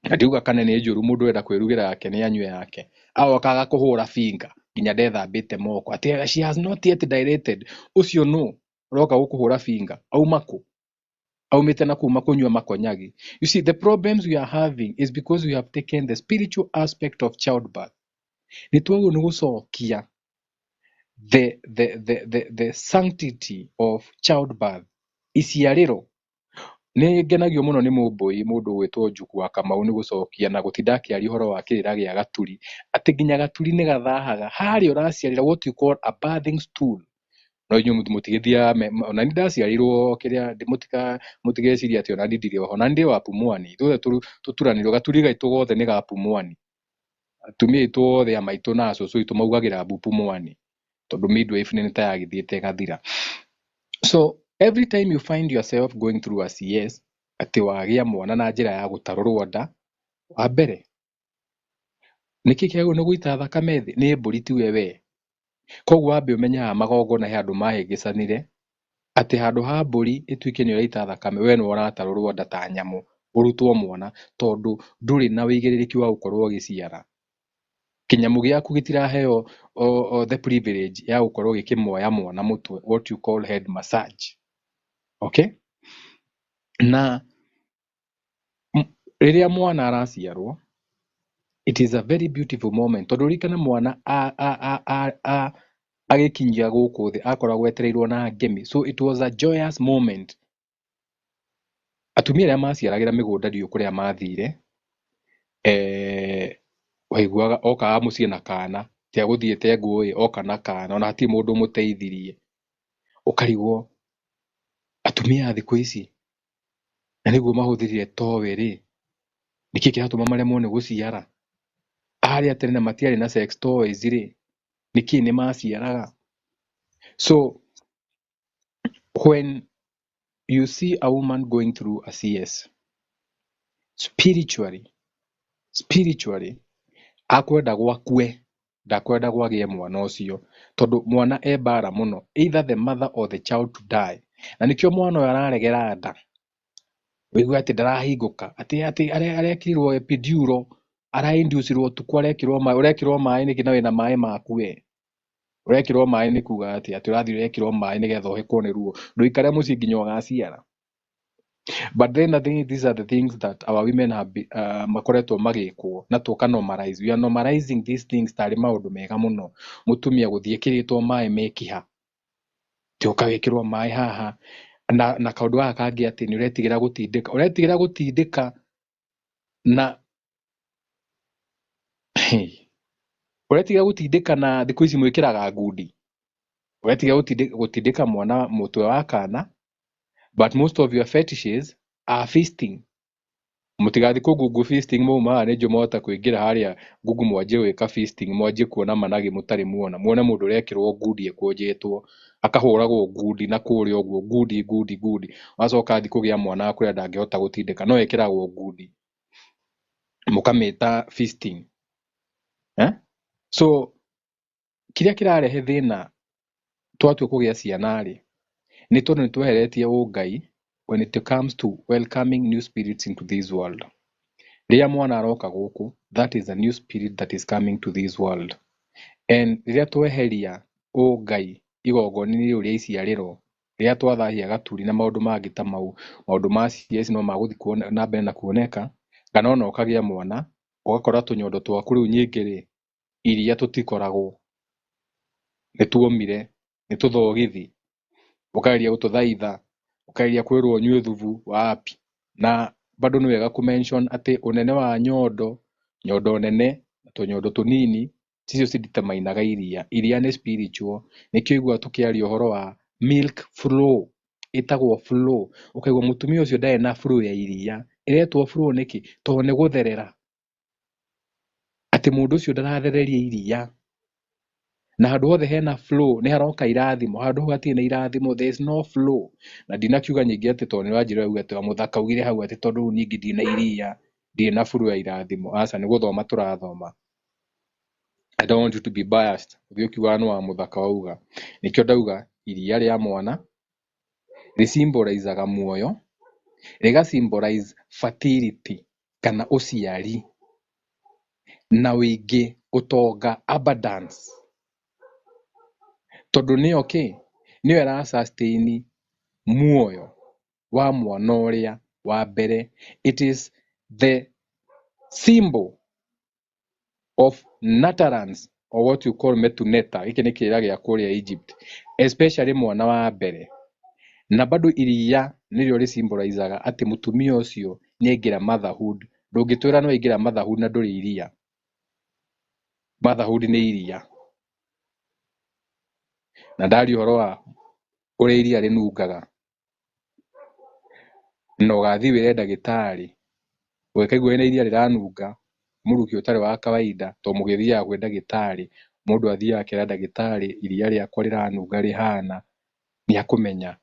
Na ndiuga kane nĩ njũru, mũndũ enda kwĩrugĩra yake nĩ anyue yake. Agoka agakũhũra finger nginya ndethambĩte moko. Atĩ she has not yet dilated. Ũcio nũ ũroka gũkũhũra finger? Auma kũ? Aumĩte na kuma kũnyua makonyagi. You see, the problems we are having is because we have taken the spiritual aspect of childbirth. Nĩ twagĩrĩirwo nĩ gũcokia the sanctity of childbirth. Iciarĩro. Nĩ ngenagio mũno nĩ mũmbũi mũndũ ũgwĩtwo Njuku wa Kamau nĩ gũcokia na gũtinda akĩaria ũhoro wa kĩrĩra gĩa gaturi, atĩ nginya gaturi nĩ gathahaga harĩa ũraciarĩra, what you call a birthing stool. No inyuĩ mũtigĩthiaga, ona niĩ ndaciarirwo kĩrĩa, mũtigecirie atĩ ona niĩ ndirĩ oho, ona niĩ ndĩ wa Pumwani, ithuothe tũturanĩirwo, gaturi gaitũ gothe nĩ ga Pumwani. Atumia aitũ othe a maitũ na cũcũ witũ maugagĩra mbu Pumwani, tondũ midwife nĩ ta yagĩthiĩte ĩgathira. So every time you find yourself going through a CS, atĩ wagĩa mwana na njĩra ya gũtarũrwo nda, wa mbere nĩkĩ kĩagĩrĩirwo nĩ gũita thakame thĩ? Nĩ mbũri tiwe we. Koguo wambe ũmenye haha magongona he handũ mahĩngĩcanire, atĩ handũ ha mbũri ĩtuĩke nĩ ĩraita thakame, we nĩwe ũratarũrwo nda ta nyamũ, ũrutwo mwana, tondũ ndũrĩ na ũigĩrĩrĩki wa gũkorwo ũgĩciara. Kĩnyamũ gĩaku gĩtiraheo the privilege ya gũkorwo gĩkĩmoya mwana mũtwe, what you call head massage. Okay? Na rĩrĩa mwana araciarwo, it is a very beautiful moment, tondũ ririkana mwana agĩkinyia gũkũ thĩ akoragwo etereirwo na ngemi, so it was a joyous moment. Atumia arĩa maciaragĩra mĩgũnda ndiũĩ kũrĩa mathire, waiguaga okaga mũciĩ na kana, ti agũthiĩte ngũĩ, oka na kana, ona hatirĩ mũndũ ũmũteithirie. Ũkarigwo atumia a thikũ ici na nĩguo mahũthĩrire towe rĩ, nĩkĩ kĩratũma maremwo nĩ gũciara? Arĩa tene na matiarĩ na sex toys rĩ, nĩkĩ nĩ maciaraga? So when you see a woman going through a CS, spiritually akwenda gwakue, ndakwenda gwagĩe mwana ũcio, tondũ mwana e mbara mũno, either the mother or the child to die. Na nĩkĩo mwana ũyũ araregera nda, ũigue atĩ ndarahingũka, atĩ arekĩrirwo epidural, arainducirwo ũtukũ, arekĩrwo maĩ, ũrekĩrwo maĩ nĩkĩ na wĩna maĩ maku we? Ũrekĩrwo maĩ nĩ kuga atĩ ũrathiĩ ũrekĩrwo maĩ nĩgetha ũhĩkwo nĩ ruo, ndũikare mũciĩ nginya ũgaciara. But then I think these are the things that our women have been, makoretwo magĩkwo na tũka normalize. We are normalizing these things tarĩ maũndũ mega mũno. Mũtumia gũthiĩ ĩkĩrĩtwo maĩ mekiha, ti ũkagĩkĩrwo maĩ haha, na kaũndũ gaka kangĩ atĩ nĩ ũretigĩra gũtindĩka, ũretigĩra gũtindĩka na ũretigĩra gũtindĩka na thikũ ici mwĩkĩraga ngundi, ũretigĩra gũtindĩka mwana mũtwe wa kana, But most of your fetishes are feasting. Mũtigathiĩ kũ Google feasting maumaga nĩ njũ mwahota kũingĩra harĩa Google mwanjie gwĩka feasting, mwanjie kuona managĩ mũtarĩ muona, muone mũndũ ũrekĩrwo ngundi ĩkũnjĩtwo, akahũragwo ngundi na kũrĩa ũguo, ngundi ngundi ngundi, wacoka athiĩ kũgĩa mwana kũrĩa ndangĩhota gũtindĩka, no ĩkĩragwo ngundi, mũkamĩta feasting. Eh? So kĩrĩa kĩrarehe thĩna twatua kũgĩa ciana rĩ, nĩ tondũ nĩ tweheretie ũngai when it comes to welcoming new spirits into this world. Rĩrĩa mwana aroka gũkũ, that is a new spirit that is coming to this world. And rĩrĩa tweheria ũngai igongona-inĩ rĩu rĩa iciarĩro, rĩrĩa twathahia gaturi na maũndũ mangĩ ta mau, maũndũ ma CS no magũthiĩ na mbere na kuoneka, kana ona ũkagĩa mwana, ũgakora tũnyondo twaku rĩu nyingĩ rĩ, iria tũtikoragwo, nĩ tuomire, nĩ tũthogithi, ũkageria gũtũthaitha, ũkageria kwĩrwo ũnyue thubu wapi. Na bado nĩ wega kũ-mention atĩ ũnene wa nyondo, nyondo nene na tũnyondo tũnini, ticio cideterminaga iria. Iria nĩ spiritual, nĩkĩo ũiguaga tũkĩaria ũhoro wa milk flow, ĩtagwo flow. Ũkaigua mũtumia ũcio ndarĩ na flow ya iria. Ĩretwo flow nĩkĩ? Tondũ nĩ gũtherera. Atĩ mũndũ ũcio ndarathereria iria. Na handũ hothe hena flow nĩ haroka irathimo, handũ hau hatirĩ na irathimo there is no flow. Na ndinakiuga nyingĩ atĩ tondũ nĩ wanjĩra uge atĩ mũthaka augire hau atĩ tondũ rĩu ningĩ ndirĩ na iria, ndirĩ na flow ya irathimo. Aca, nĩ gũthoma tũrathoma. I don't want you to be biased. Ũthiĩ ũkiugaga nĩ wa mũthaka wauga. Nĩkĩo ndauga iria rĩa mwana rĩ-symbolizaga muoyo, rĩga symbolize fertility kana ũciari na ũingĩ, ũtonga, abundance. Tondũ nĩyo kĩ? Nĩyo ĩra sustain muoyo wa mwana ũrĩa wa mbere. It is the symbol of nurturance or what you call metuneta. Gĩkĩ nĩ kĩrĩra gĩa kũrĩa Egypt, especially mwana wa mbere. Na bado iria nĩrĩo rĩ-symbolizaga atĩ mũtumia ũcio nĩ aingĩra motherhood. Ndũngĩtwĩra no aingĩra motherhood na ndũrĩ iria. Motherhood nĩ iria. Na ndaria ũhoro wa ũrĩa iria rĩnungaga, na ũgathiĩ wĩre ndagĩtarĩ ũgĩkaigua wĩna iria rĩranunga mũrukĩ ũtarĩ wa kawaida, tondũ mũgĩthiaga kwĩ ndagĩtarĩ, mũndũ athiaga akera ndagĩtarĩ iria rĩakwa rĩranunga rĩhana, nĩ akũmenya.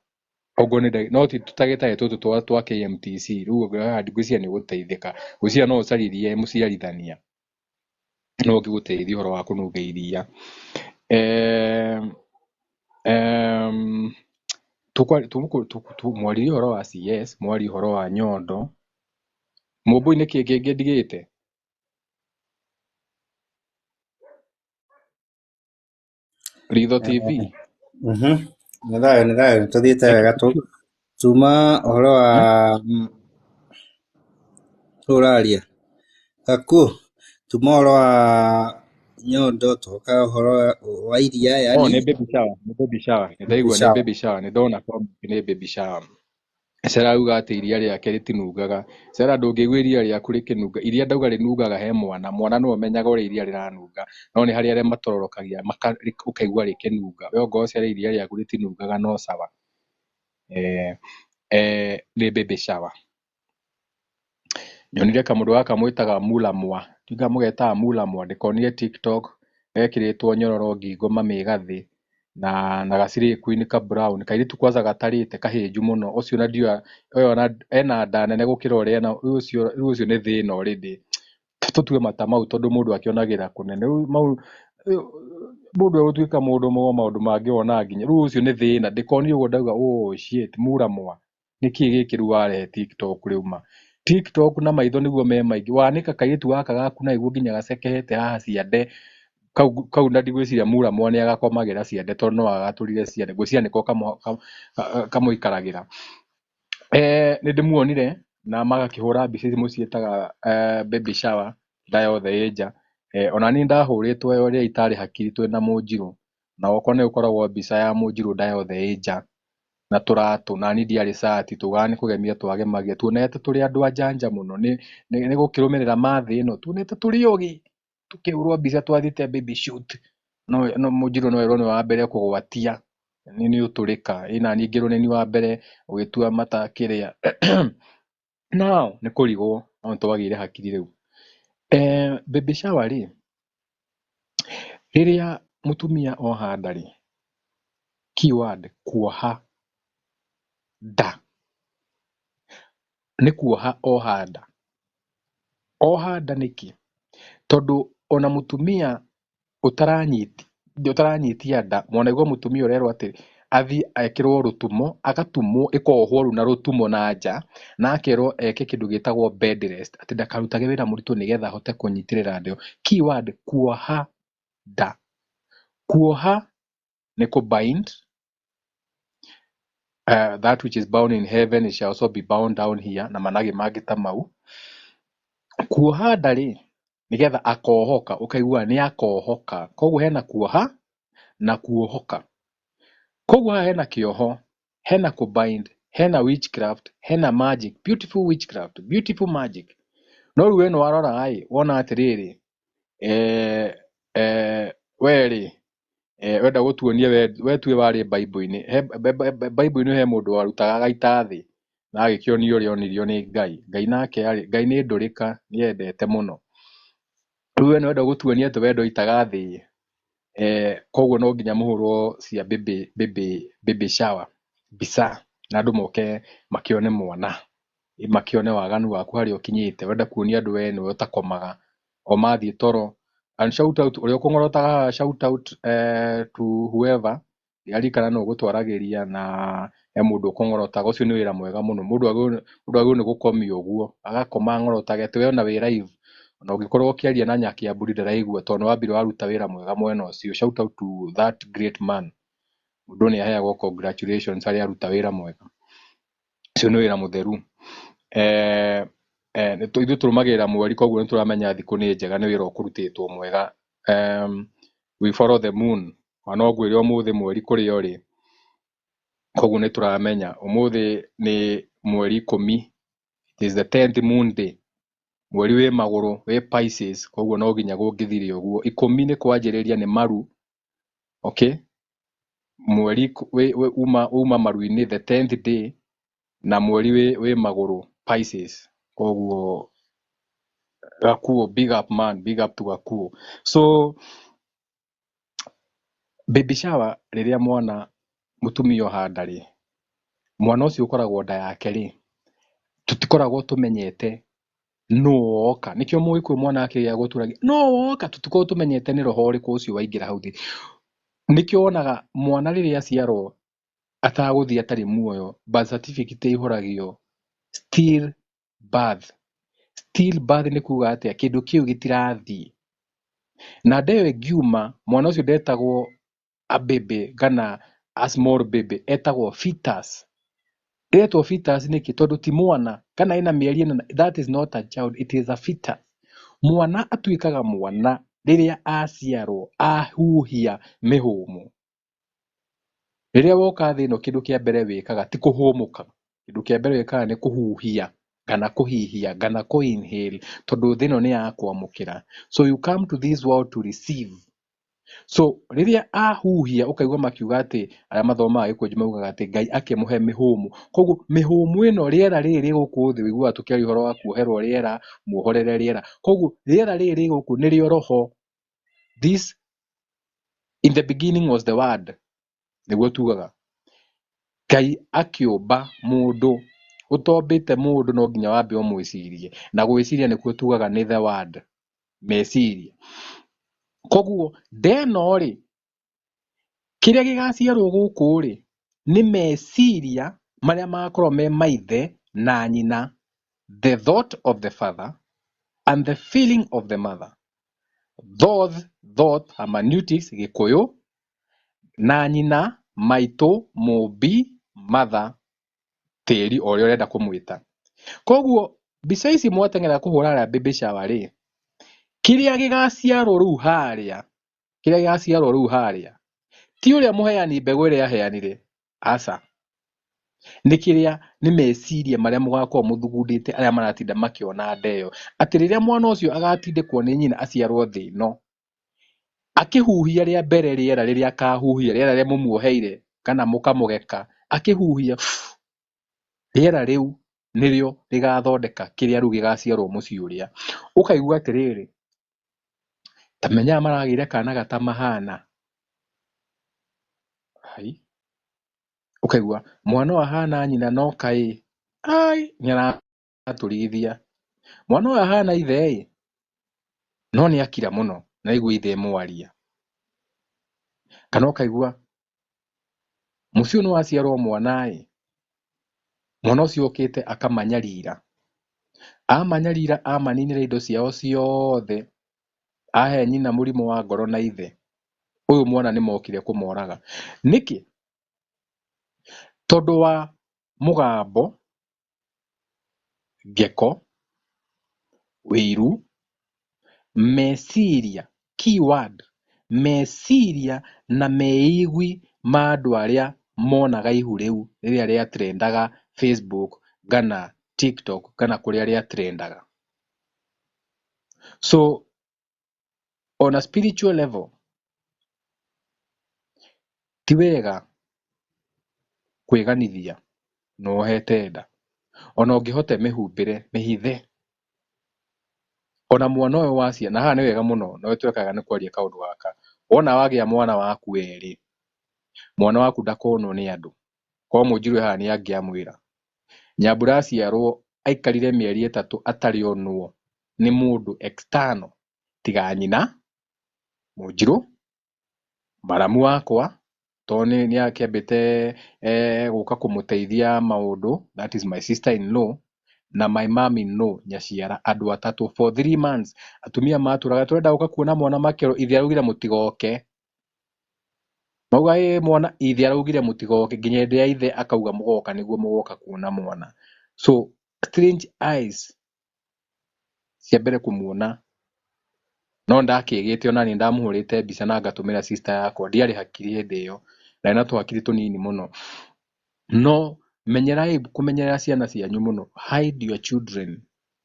Okorwo nĩ no ti tũtagĩtarĩ tũtũ twa KMTC, rĩu ngwĩciria nĩ ũgũteithĩka. Ngwĩciria no ũcaririe mũciarithania no ũngĩgũteithia ũhoro wa kũnunga iria. Mwaririe ũhoro wa CS, mwarie ũhoro wa nyondo. Mũmbũi nĩ kĩĩ kĩngĩ ndigĩte? Ritho TV. Nĩ thayũ, nĩ thayũ, tũthiĩte wega tuma ũhoro wa ũraria gakuo, tuma ũhoro wa nyondo, tũka ũhoro wa iria, Oh, yani nĩ baby shower, nĩ baby shower. Nĩ ndaigua nĩ baby shower, nĩ ndona comment nĩ baby shower. Sarah auga atĩ iria rĩake rĩtinungaga. Sarah, ndũngĩigua iria rĩaku rĩkĩnunga. Iria ndauga rĩnungaga he mwana. Mwana nĩwe ũmenyaga ũrĩa iria rĩranunga. No nĩ harĩ arĩa matororokagia ũkaigua rĩkĩnunga. We ongorwo Sarah iria rĩaku rĩtinungaga no sawa. Nĩ baby shower. Nyonire kamũndũ gaka mwĩtaga Mulamwa. Ndiũĩ kana mũgetaga Mulamwa. Ndĩkonire TikTok gekĩrĩtwo nyororo ngingo mamĩgathĩ na gacirĩ queen ka brown. Kairĩtu kwanza gatarĩte kahĩnju mũno. Ũcio na ndiũĩ ũyũ ona ena nda nene gũkĩra ũrĩa ena, rĩu ũcio nĩ thĩna already. Tũtue mata mau tondũ mũndũ akĩonagĩra kũnene. Rĩu mau mũndũ egũtuĩka mũndũ mũgo maũndũ mangĩ wonaga nginya. Rĩu ũcio nĩ thĩna. Ndĩkonire ũguo ndauga oh shit, Mulamwa. Nĩkĩ gĩkĩ rĩu warehe TikTok rĩu ma? TikTok na maitho nĩguo me maingĩ. Wanĩka kairĩtu gaka gaku na nĩguo nginya gacekehete haha ciande. Kau na ndigwĩciria Mulamwa nĩ agakomagĩra ciande tondũ no agatũrire ciande. Ngwĩciria nĩko kamũikaragĩra. Nĩ ndĩmuonire na magakĩhũra mbica ici mũciĩtaga baby shower, nda yothe ĩ nja. Ona niĩ ndahũrĩtwo ĩyo rĩrĩa itarĩ hakiri twĩna Mũnjirũ. Na gwakwa nĩ gũkoragwo mbica ya Mũnjirũ nda yothe ĩ nja na tũratũ, na niĩ ndiarĩ cati, tugaga nĩ kũgemia twagemagia. Tuonete tũrĩ andũ a njanja mũno, nĩ gũkĩrũmĩrĩra mathĩ ĩno, tuonete tũrĩ ogĩ. Tũkĩhũrwo mbica twathiĩte baby shoot. No Mũnjirũ no erwo nĩ wa mbere kũgwatia. Nĩ ũtũrĩka ĩ naniĩ ngĩrwo nĩ niĩ wa mbere ũgĩtua mata kĩrĩa. Now nĩ kũrigwo no nĩtwagĩire hakiri rĩu. Baby shower rĩ, rĩrĩa mũtumia oha nda rĩ, keyword kuoha nda, nĩ kuoha oha nda. Oha nda nĩkĩ? Tondũ ona mũtumia ũtaranyitia nda, mwanaigua mũtumia ũrerwo atĩ athiĩ ekĩrwo rũtumo, agatumwo ĩkohwo rĩu na rũtumo na nja, na akerwo eke kĩndũ gĩtagwo bed rest, atĩ ndakarutage wĩra mũritũ nĩgetha ahote kũnyitĩrĩra nda ĩyo. Keyword kuoha nda. Kuoha nĩ kũ bind, that which is bound in heaven it shall also be bound down here, na managĩ mangĩ ta mau. Kuoha nda rĩ, nĩgetha akohoka, ũkaigua nĩ akohoka. Koguo hena kuoha na kuohoka. Koguo haha hena kĩoho, hena kũ bind, hena witchcraft, hena magic, beautiful witchcraft, beautiful magic. No rĩu we nĩ warora ĩ, wona atĩrĩrĩ, we rĩ, wenda gũtuonia we tuĩ warĩ Bible-inĩ. Bible-inĩ he mũndũ warutaga agaita thĩ na agĩkĩonio ũrĩa onirio nĩ Ngai. Ngai nake arĩ, Ngai nĩ ndũrĩka, nĩ endete mũno. Rĩu we nĩ wenda gũtuonia atĩ we ndwaitaga thĩ, koguo no nginya mũhũrwo cia baby, baby, baby shower mbica na andũ moke makĩone mwana, makĩone waganu waku harĩa ũkinyĩte. Wenda kuonia andũ we nĩwe ũtakomaga, o mathiĩ toro. And shout out ũrĩa ũkũng'orotaga haha, shout out to whoever ndiaririkana nũ ũgũtwaragĩria na he mũndũ ũkũng'orotaga, ũcio nĩ wĩra mwega mũno. Mũndũ agĩrĩirwo nĩ gũkomio ũguo, agakoma ang'orotage atĩ we ona wĩ live, ona ũngĩkorwo ũkĩaria na Nyakiamburi ndaraigua tondũ nĩ wambire waruta wĩra mwega mwena ũcio. Shout out to that great man. Mũndũ nĩ aheagwo congratulations harĩa aruta wĩra mwega. Ũcio nĩ wĩra mũtheru. Ithuĩ tũrũmagĩrĩra mweri koguo nĩ tũramenya thikũ nĩ njega, nĩ wĩra ũkũrutĩtwo mwega. We follow the moon. Ona no ngwĩre ũmũthĩ mweri kũrĩa ũrĩ, koguo nĩ tũramenya ũmũthĩ nĩ mweri 10, it is the 10th moon day, mweri wĩ magũrũ wĩ Pisces, koguo no nginya gũngĩthire ũguo. 10 nĩ kwanjĩrĩria nĩ maru, okay? Mweri uma maru-inĩ the 10th day, na mweri wĩ magũrũ Pisces, koguo Gakuo, big up man, big up to Gakuo. So baby shower rĩrĩa mwana mũtumia oha nda rĩ, mwana ũcio ũkoragwo nda yake rĩ, tũtikoragwo tũmenyete nũ woka. Nĩkĩo mũgĩkũyũ mwana akĩgĩa gũtũragia no woka, tũtikoragwo tũmenyete nĩ roho ũrĩkũ ũcio waingĩra hau thĩinĩ. Nĩkĩo wonaga mwana rĩrĩa aciarwo atagũthiĩ atarĩ muoyo, birth certificate ĩihũragio still birth. Still birth nĩ kuga atĩa? Kĩndũ kĩu gĩtirathiĩ. Na nda ĩyo ĩngiuma, mwana ũcio ndetagwo a baby kana a small baby, etagwo fetus. Ĩretwo fetus nĩkĩ? Tondũ ti mwana, kana ĩna mĩeri ĩna, that is not a child, it is a fetus. Mwana atuĩkaga mwana rĩrĩa aciarwo, ahuhia mĩhũmũ. Rĩrĩa woka thĩ ĩno kĩndũ kĩa mbere wĩkaga ti kũhũmũka, kĩndũ kĩa mbere wĩkaga nĩ kũhuhia kana kũhihia kana kũ inhale, tondũ thĩ ĩno nĩ ya kwamũkĩra. So you come to this world to receive. So rĩrĩa ahuhia ũkaigua makiuga atĩ arĩa mathomaga gĩkũnjũ maugaga atĩ Ngai akĩmũhe mĩhũmũ. Koguo mĩhũmũ ĩno, rĩera rĩrĩ rĩ gũkũ thĩ, ũiguaga tũkĩaria ũhoro wa kuoherwo rĩera, muohorere rĩera. Koguo rĩera rĩrĩ rĩ gũkũ nĩrĩo roho. This in the beginning was the word, nĩguo tugaga. Ngai akĩũmba mũndũ, ũtombĩte mũndũ no nginya wambe ũmwĩcirie, na gwĩciria nĩkuo tugaga nĩ the word, meciria. Koguo ndeno rĩ, kĩrĩa gĩgaciarwo gũkũ rĩ, nĩ meciria marĩa magakorwo me maithe na nyina, the thought of the father and the feeling of the mother. Thought, thought, hermeneutics, Gĩkũyũ, na nyina, maitũ, mũmbi, mother, tĩri o ũrĩa ũrenda kũmwĩta. Koguo mbica ici mwateng'era kũhũra harĩa baby shower rĩ, kĩrĩa gĩgaciarwo rĩu harĩa, kĩrĩa gĩgaciarwo rĩu harĩa, ti ũrĩa mũheani mbegũ ĩrĩa aheanire, aca. Nĩ kĩrĩa nĩ meciria marĩa mũgakorwo mũthugundĩte arĩa maratinda makĩona nda ĩyo. Atĩ rĩrĩa mwana ũcio agatindĩkwo nĩ nyina aciarwo thĩ ĩno, akĩhuhia rĩa mbere rĩera rĩrĩa akahuhia, rĩera rĩrĩa mũmuoheire, kana mũkamũgeka akĩhuhia rĩera rĩu nĩrĩo rĩgathondeka kĩrĩa rĩu gĩgaciarwo mũciĩ ũrĩa. Ũkaigua atĩrĩrĩ, ta menya aya maragĩire kana gatamahana. Hai. Ũkaigua mwana ũyũ ahana nyina no kaĩ ai nĩaratũrigithia. Mwana ũyũ ahana ithe ĩ, no nĩ akira mũno na aigua ithe mwaria. Kana ũkaigua mũciĩ ũyũ nĩwaciarwo mwana ĩ, mwana ũcio okĩte akamanyarira. Amanyarira amaninĩra indo ciao ciothe, ahe nyina mũrimũ wa ngoro na ithe, ũyũ mwana nĩmokire kũmoraga. Nĩkĩ? Tondũ wa mũgambo, ngeko, wĩiru, meciria, keyword, meciria na meigwi ma andũ arĩa monaga ihu rĩu rĩrĩa rĩa trendaga Facebook kana TikTok kana kũrĩa rĩa trendaga. So on a spiritual level ti wega kwĩganithia na wohete nda. Ona ũngĩhota mĩhumbĩre mĩhithe. Ona mwana ũyũ wacia, na haha nĩ wega mũno na twekaga nĩ kwaria kaũndũ gaka. Wona wagĩa mwana waku werĩ, mwana waku ndakonwo nĩ andũ. Korwo Mũnjirũ haha nĩ angĩamwĩra. Nyambura aciarwo aikarire mĩeri 3 atarĩ onwo nĩ mũndũ external tiga nyina, Mũnjirũ, maramu wakwa, tondũ nĩ akĩambĩte gũka kũmũteithia maũndũ, that is my sister in law, na my mom in law nyaciara, andũ atatũ for 3 months. Atumia matũraga tũrenda gũka kuona mwana makĩro, ithe araugire mũtigoke. Mauga ĩ mwana, ithe araugire mũtigoke, nginya hĩndĩ ya ithe akauga mũgoka nĩguo mũgoka kuona mwana. So strange eyes cia mbere kũmuona, no ndakĩgĩte ona niĩ ndamũhũrĩte mbica na ngatũmĩra sister yakwa, ndiarĩ hakiri hĩndĩ ĩyo, ndarĩ na tũhakiri tũnini mũno. No menyerai kũmenyerera ciana cianyu mũno, hide your children,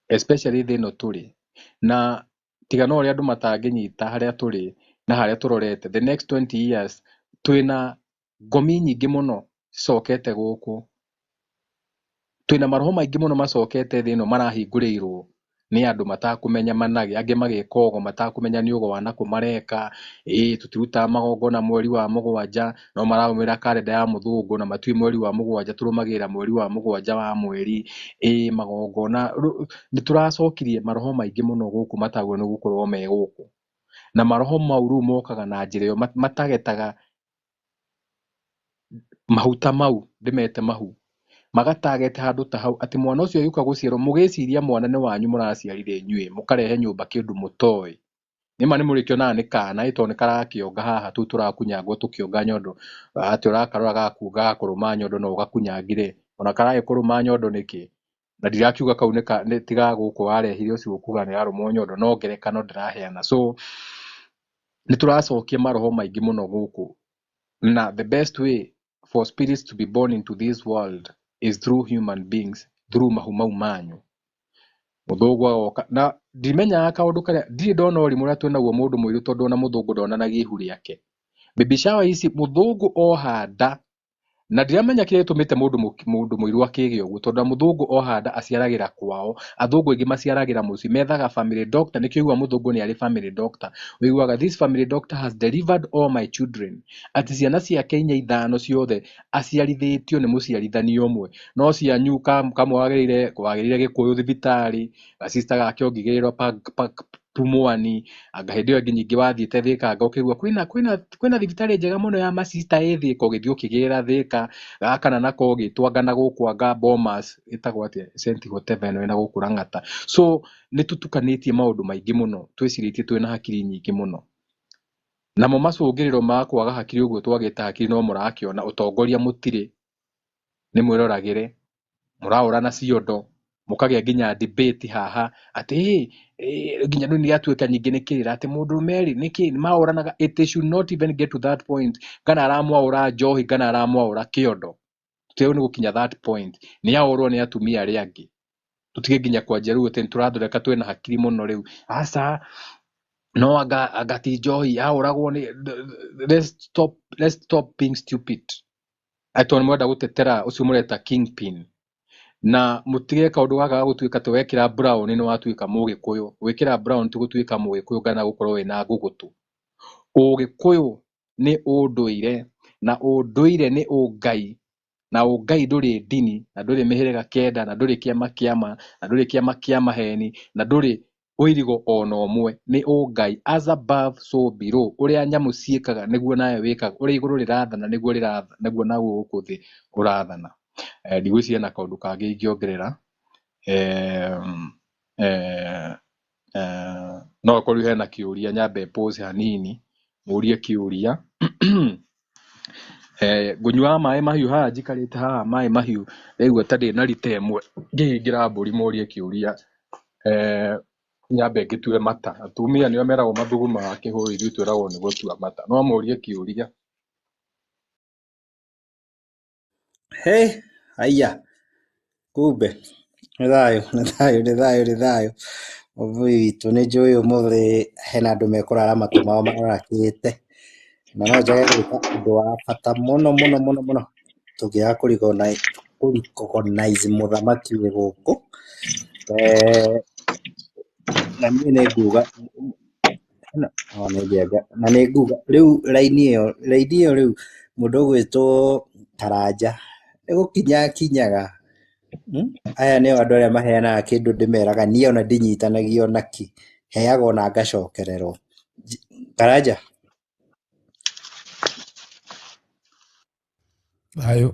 especially thĩ ĩno tũrĩ. Na tiga no ũrĩa andũ matangĩnyita harĩa tũrĩ na harĩa tũrorete, the next 20 years twĩna ngomi nyingĩ mũno cicokete gũkũ. Twĩna maroho maingĩ mũno macokete thĩ ĩno marahingũrĩirwo nĩ andũ matakũmenya manage, angĩ mageka ũgo matakũmenya nĩ ũgo wa nakũ mareka. Ĩĩ tũtirutaga magongona mweri wa 7, no mararũmĩrĩra karenda ya mũthũngũ na matiũĩ mweri wa 7 tũrũmagĩrĩra mweri wa 7 wa mweri. Ĩĩ magongona, nĩ tũracokirie maroho maingĩ mũno gũkũ matagĩrĩirwo nĩ gũkorwo me gũkũ. Na maroho mau rĩu mokaga na njĩra ĩyo, matagetaga mahuta mau, ndĩmete mahu, magatagete handũ ta hau atĩ mwana ũcio agĩũka gũciarwo mũgĩciria mwana nĩ wanyu mũraciarire inyuĩ, mũkarehe nyũmba kĩndũ mũtoĩ. Nĩma nĩ mũrĩkĩonaga nĩ kana ĩ tondũ nĩ karakĩonga haha tũu tũrakunyangwo tũkĩonga nyondo, atĩ ũrakarora gakũrũma nyondo no ũgakunyangire, ona karagĩkũrũma nyondo nĩkĩ? Na ndirakiuga kau nĩ tiga gũkũ warehire ũcio ũkuga nĩ arũmwo nyondo, no ngerekano ndĩraheana. So nĩ tũracokia maroho maingĩ mũno gũkũ, na the best way for spirits to be born into this world is through human beings, through mahu mau manyu. Mũthũngũ agoka na ndimenyaga kaũndũ karĩa ndirĩ ndona ũrimũ ũrĩa twĩnaguo mũndũ mũirũ, tondũ ona mũthũngũ ndonanagia ihu rĩake. Baby shower ici mũthũngũ oha nda, na ndiramenya kĩrĩa gĩtũmĩte mũndũ mũirũ akĩgĩa ũguo, tondũ mũthũngũ oha nda aciaragĩra kwao. Athũngũ aingĩ maciaragĩra mũciĩ, methaga family doctor. Nĩkĩo ũiguaga mũthũngũ nĩ arĩ family doctor. Ũiguaga this family doctor has delivered all my children, atĩ ciana ciake 4 5 ciothe aciarithĩtio nĩ mũciarithania ũmwe. No cianyu kamwe wagĩrĩire Gĩkũyũ thibitarĩ, gacista gake ũngĩgĩrĩrwo Pumwani, anga hĩndĩ ĩyo ĩngĩ nyingĩ wathiĩte Thĩka, anga ũkĩigua kwĩna thibitarĩ njega mũno ya macista ĩ Thĩka, ũgĩthiĩ ũkĩgĩra Thĩka, gaka nako ũgĩtwo anga na gũkũ anga Bomas, ĩtagwo atĩa, Saint whatever ĩno ĩna gũkũ Lang'ata. So nĩ tũtukanĩtie maũndũ maingĩ mũno, twĩcirĩtie twĩna hakiri nyingĩ mũno. Namo macũngĩrĩro ma kwaga hakiri ũguo twagĩte hakiri no mũrakĩona, ũtongoria mũtirĩ, nĩ mwĩroragĩre, mũraũrana ciondo, mũkagĩa nginya debate haha atĩ nginya rĩu nĩyatuĩka nyingĩ nĩ kĩrĩra atĩ mũndũrũme rĩ nĩkĩ maũranaga. It should not even get to that point, kana aramwaũra njohi kana aramwaũra kĩondo, tũtiagĩrĩirwo nĩ gũkinya that point. Nĩ aũrwo nĩ atumia arĩa angĩ, tũtige nginya kwanjia rĩu atĩ nĩtũrathondeka twĩna hakiri mũno rĩu, aca no anga ti njohi aũragwo nĩ. Let's stop being stupid. Atĩ tondũ nĩ mũrenda gũtetera ũcio mũreta kingpin, na mũtige kaũndũ gaka ga gũtuĩka atĩ wekĩra brown nĩ watuĩka mũgĩkũyũ. Gwĩkĩra brown ti gũtuĩka mũgĩkũyũ kana gũkorwo wĩna ngũgũtũ. Ũgĩkũyũ nĩ ũndũire, na ũndũire nĩ ũngai, na ũngai ndũrĩ ndini, na ndũrĩ mĩhĩrĩga kenda, na ndũrĩ kĩama kĩama, na ndũrĩ kĩama kĩa maheni, na ndũrĩ ũirigo ona ũmwe. Nĩ ũngai, as above so below. Ũrĩa nyamũ ciĩkaga nĩguo nawe wĩkaga, ũrĩa igũrũ rĩrathana nĩguo rĩrathana, nĩguo naguo gũkũ thĩ ũrathana. Ndigwĩciria na kaũndũ kangĩ ingĩongerera. Eh, eh, no okorwo hena kĩũria nyambe pause hanini mũrie kĩũria. Ngũnyuaga maĩ mahiũ haha njikarĩte haha maĩ mahiũ ndaigua ta ndĩ na rita ĩmwe ngĩhingĩra mbũri mũrie kĩũria. Nyambe ngĩtue mata. Atumia nĩo meragwo mathugumaga kĩhũyũ, ithuĩ twĩragwo nĩ gũtua mata. No mũrie kĩũria. Hey, haiya, kumbe nĩ thayũ, nĩ thayũ, nĩ thayũ, nĩ thayũ. Ũmũthĩ witũ nĩ njũĩ ũmũthĩ hena andũ mekũrara matũ mao marakĩte, na no njage gwĩka ũndũ wa bata mũno mũno mũno mũno tũngĩaga kũ recognize mũthamaki wĩ gũkũ. Na niĩ nĩ nguga no nĩ njenga, na nĩ nguga rĩu raini ĩyo rĩu mũndũ ũgwĩtwo Karanja nĩ gũkinya akinyaga. Aya nĩo andũ arĩa maheanaga kĩndũ ndĩmeraga niĩ ona ndinyitanagio nakĩ, heagwo na ngacokererwo. Karanja. Thayũ,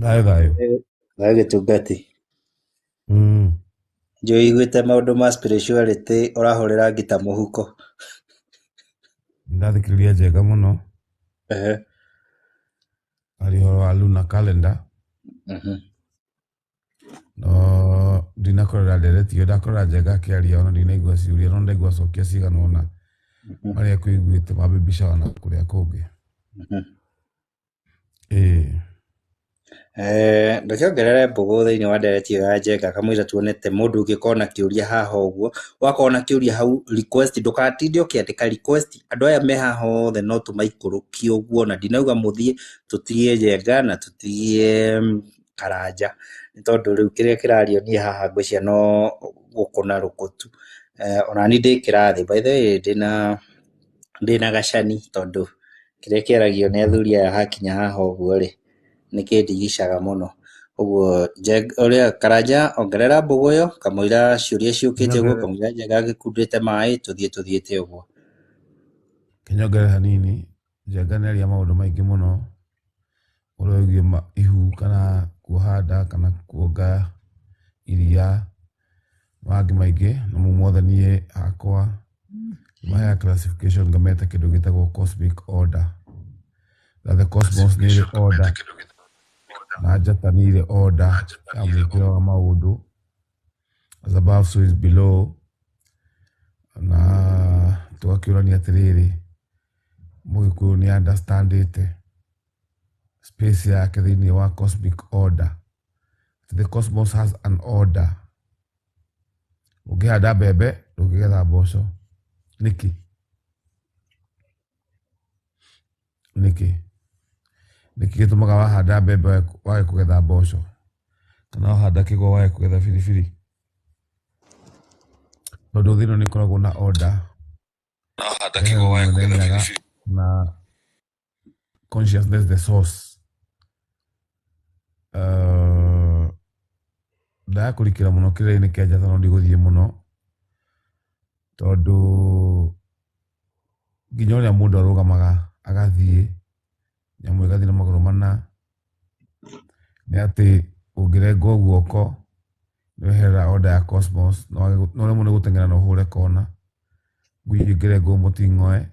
thayũ, thayũ. Thayũ gĩtungati. Njũĩ iguĩte maũndũ ma spirituality ũrahũrĩra ngita mũhuko. Ndathikĩrĩria Njenga mũno. Arĩ ũhoro wa lunar calendar. No ndinakorera ndereti ĩyo, ndakorera Njenga akĩaria ona ndinaigua ciũria, no ndaigua acokia cigana ũna marĩa kũiguĩte ma baby shower na kũrĩa kũngĩ. Ĩĩ. Reke ongerere mbũgũ thĩinĩ wa ndereti ĩyo ya Njenga kamũira tuonete mũndũ ũngĩkorwo na kĩũria haha ũguo, wakorwo na kĩũria hau request, ndũgatinde ũkĩandĩka request, andũ aya me haha othe no tũmaikũrũkie ũguo, na ndinauga mũthiĩ tũtigie Njenga na tũtigie Karanja, nĩ tondũ rĩu kĩrĩa kĩrario niĩ haha ngwĩciria no gũkũ na rũkũ tu. Ona niĩ ndĩ kĩrathi, by the way, ndĩna gacani tondũ kĩrĩa kĩaragio nĩ athuri aya hakinya haha ũguo rĩ, nĩ kĩndigicaga mũno. Ũguo ũrĩa Karanja ongerera mbũgũ ĩyo kamũira ciũria ciũkĩte ũguo, kamũira Njenga agĩkundĩte maĩ tũthiĩ tũthiĩte ũguo. Kĩnyongerere hanini, Njenga nĩ aria maũndũ maingĩ mũno ũrĩa wĩgiĩ ihu kana kuoha nda kana kuonga iria mangĩ maingĩ, na mau mothe niĩ hakwa maheaga classification ngameta kĩndũ gĩtagwo cosmic order. Na the cosmos nĩ ĩrĩ order na njata nĩ irĩ order ya mwĩkĩre wa maũndũ, as above so is below, na tũgakĩũrania atĩrĩrĩ, mũgĩkũyũ nĩ understandĩte space yake thĩinĩ wa cosmic order. The cosmos has an order. Ũngĩhanda mbembe ndũngĩgetha mboco. Nĩkĩ? Nĩkĩ? Nĩkĩ gĩtũmaga wahanda mbembe wage kũgetha mboco, kana wahanda kĩgwa wage kũgetha biribiri? Tondũ thĩ ĩno nĩ ĩkoragwo na order. Ĩheagwo Mwene Nyaga na consciousness the source. Ndaga kũrikĩra mũno kĩrĩra-inĩ kĩa njata no ndigũthiĩ mũno tondũ nginya ũrĩa mũndũ arũgamaga agathiĩ nyamũ ĩgathiĩ na magũrũ mana, nĩ atĩ ũngĩrengwo guoko nĩ weherera order ya cosmos, no ũremwo nĩ gũteng'era na ũhũre kona. Ngui ĩngĩrengwo mũting'oe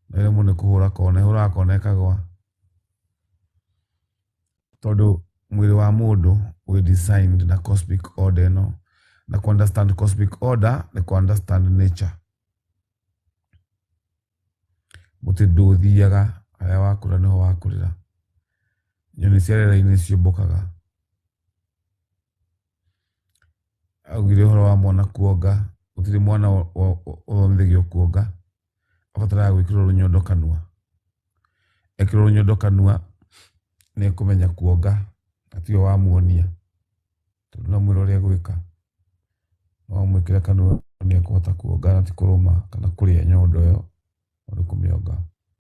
no ĩremwo nĩ kũhũra kona, ĩhũraga kona ĩkagwa. Tondũ mwĩrĩ wa mũndũ wĩ designed na cosmic order ĩno, na kũ understand cosmic order nĩ kũ understand nature. Mũtĩ ndũthiaga harĩa wakũra nĩho wakũrĩra. Nyoni cia rĩera-inĩ ciũmbũkaga. Augire ũhoro wa mwana kuonga, gũtirĩ mwana ũthomithagio kuonga, abataraga gwĩkĩrwo rũnyondo kanua. Ekĩrwo rũnyondo kanua Nĩ ekũmenya kuonga na tiwe wamuonia, tondũ ndũnamwĩra ũrĩa egwĩka. No wamwĩkĩra kanua nĩ ekũhota kuonga na ti kũrũma kana kũrĩa nyondo ĩyo, no nĩ kũmĩonga.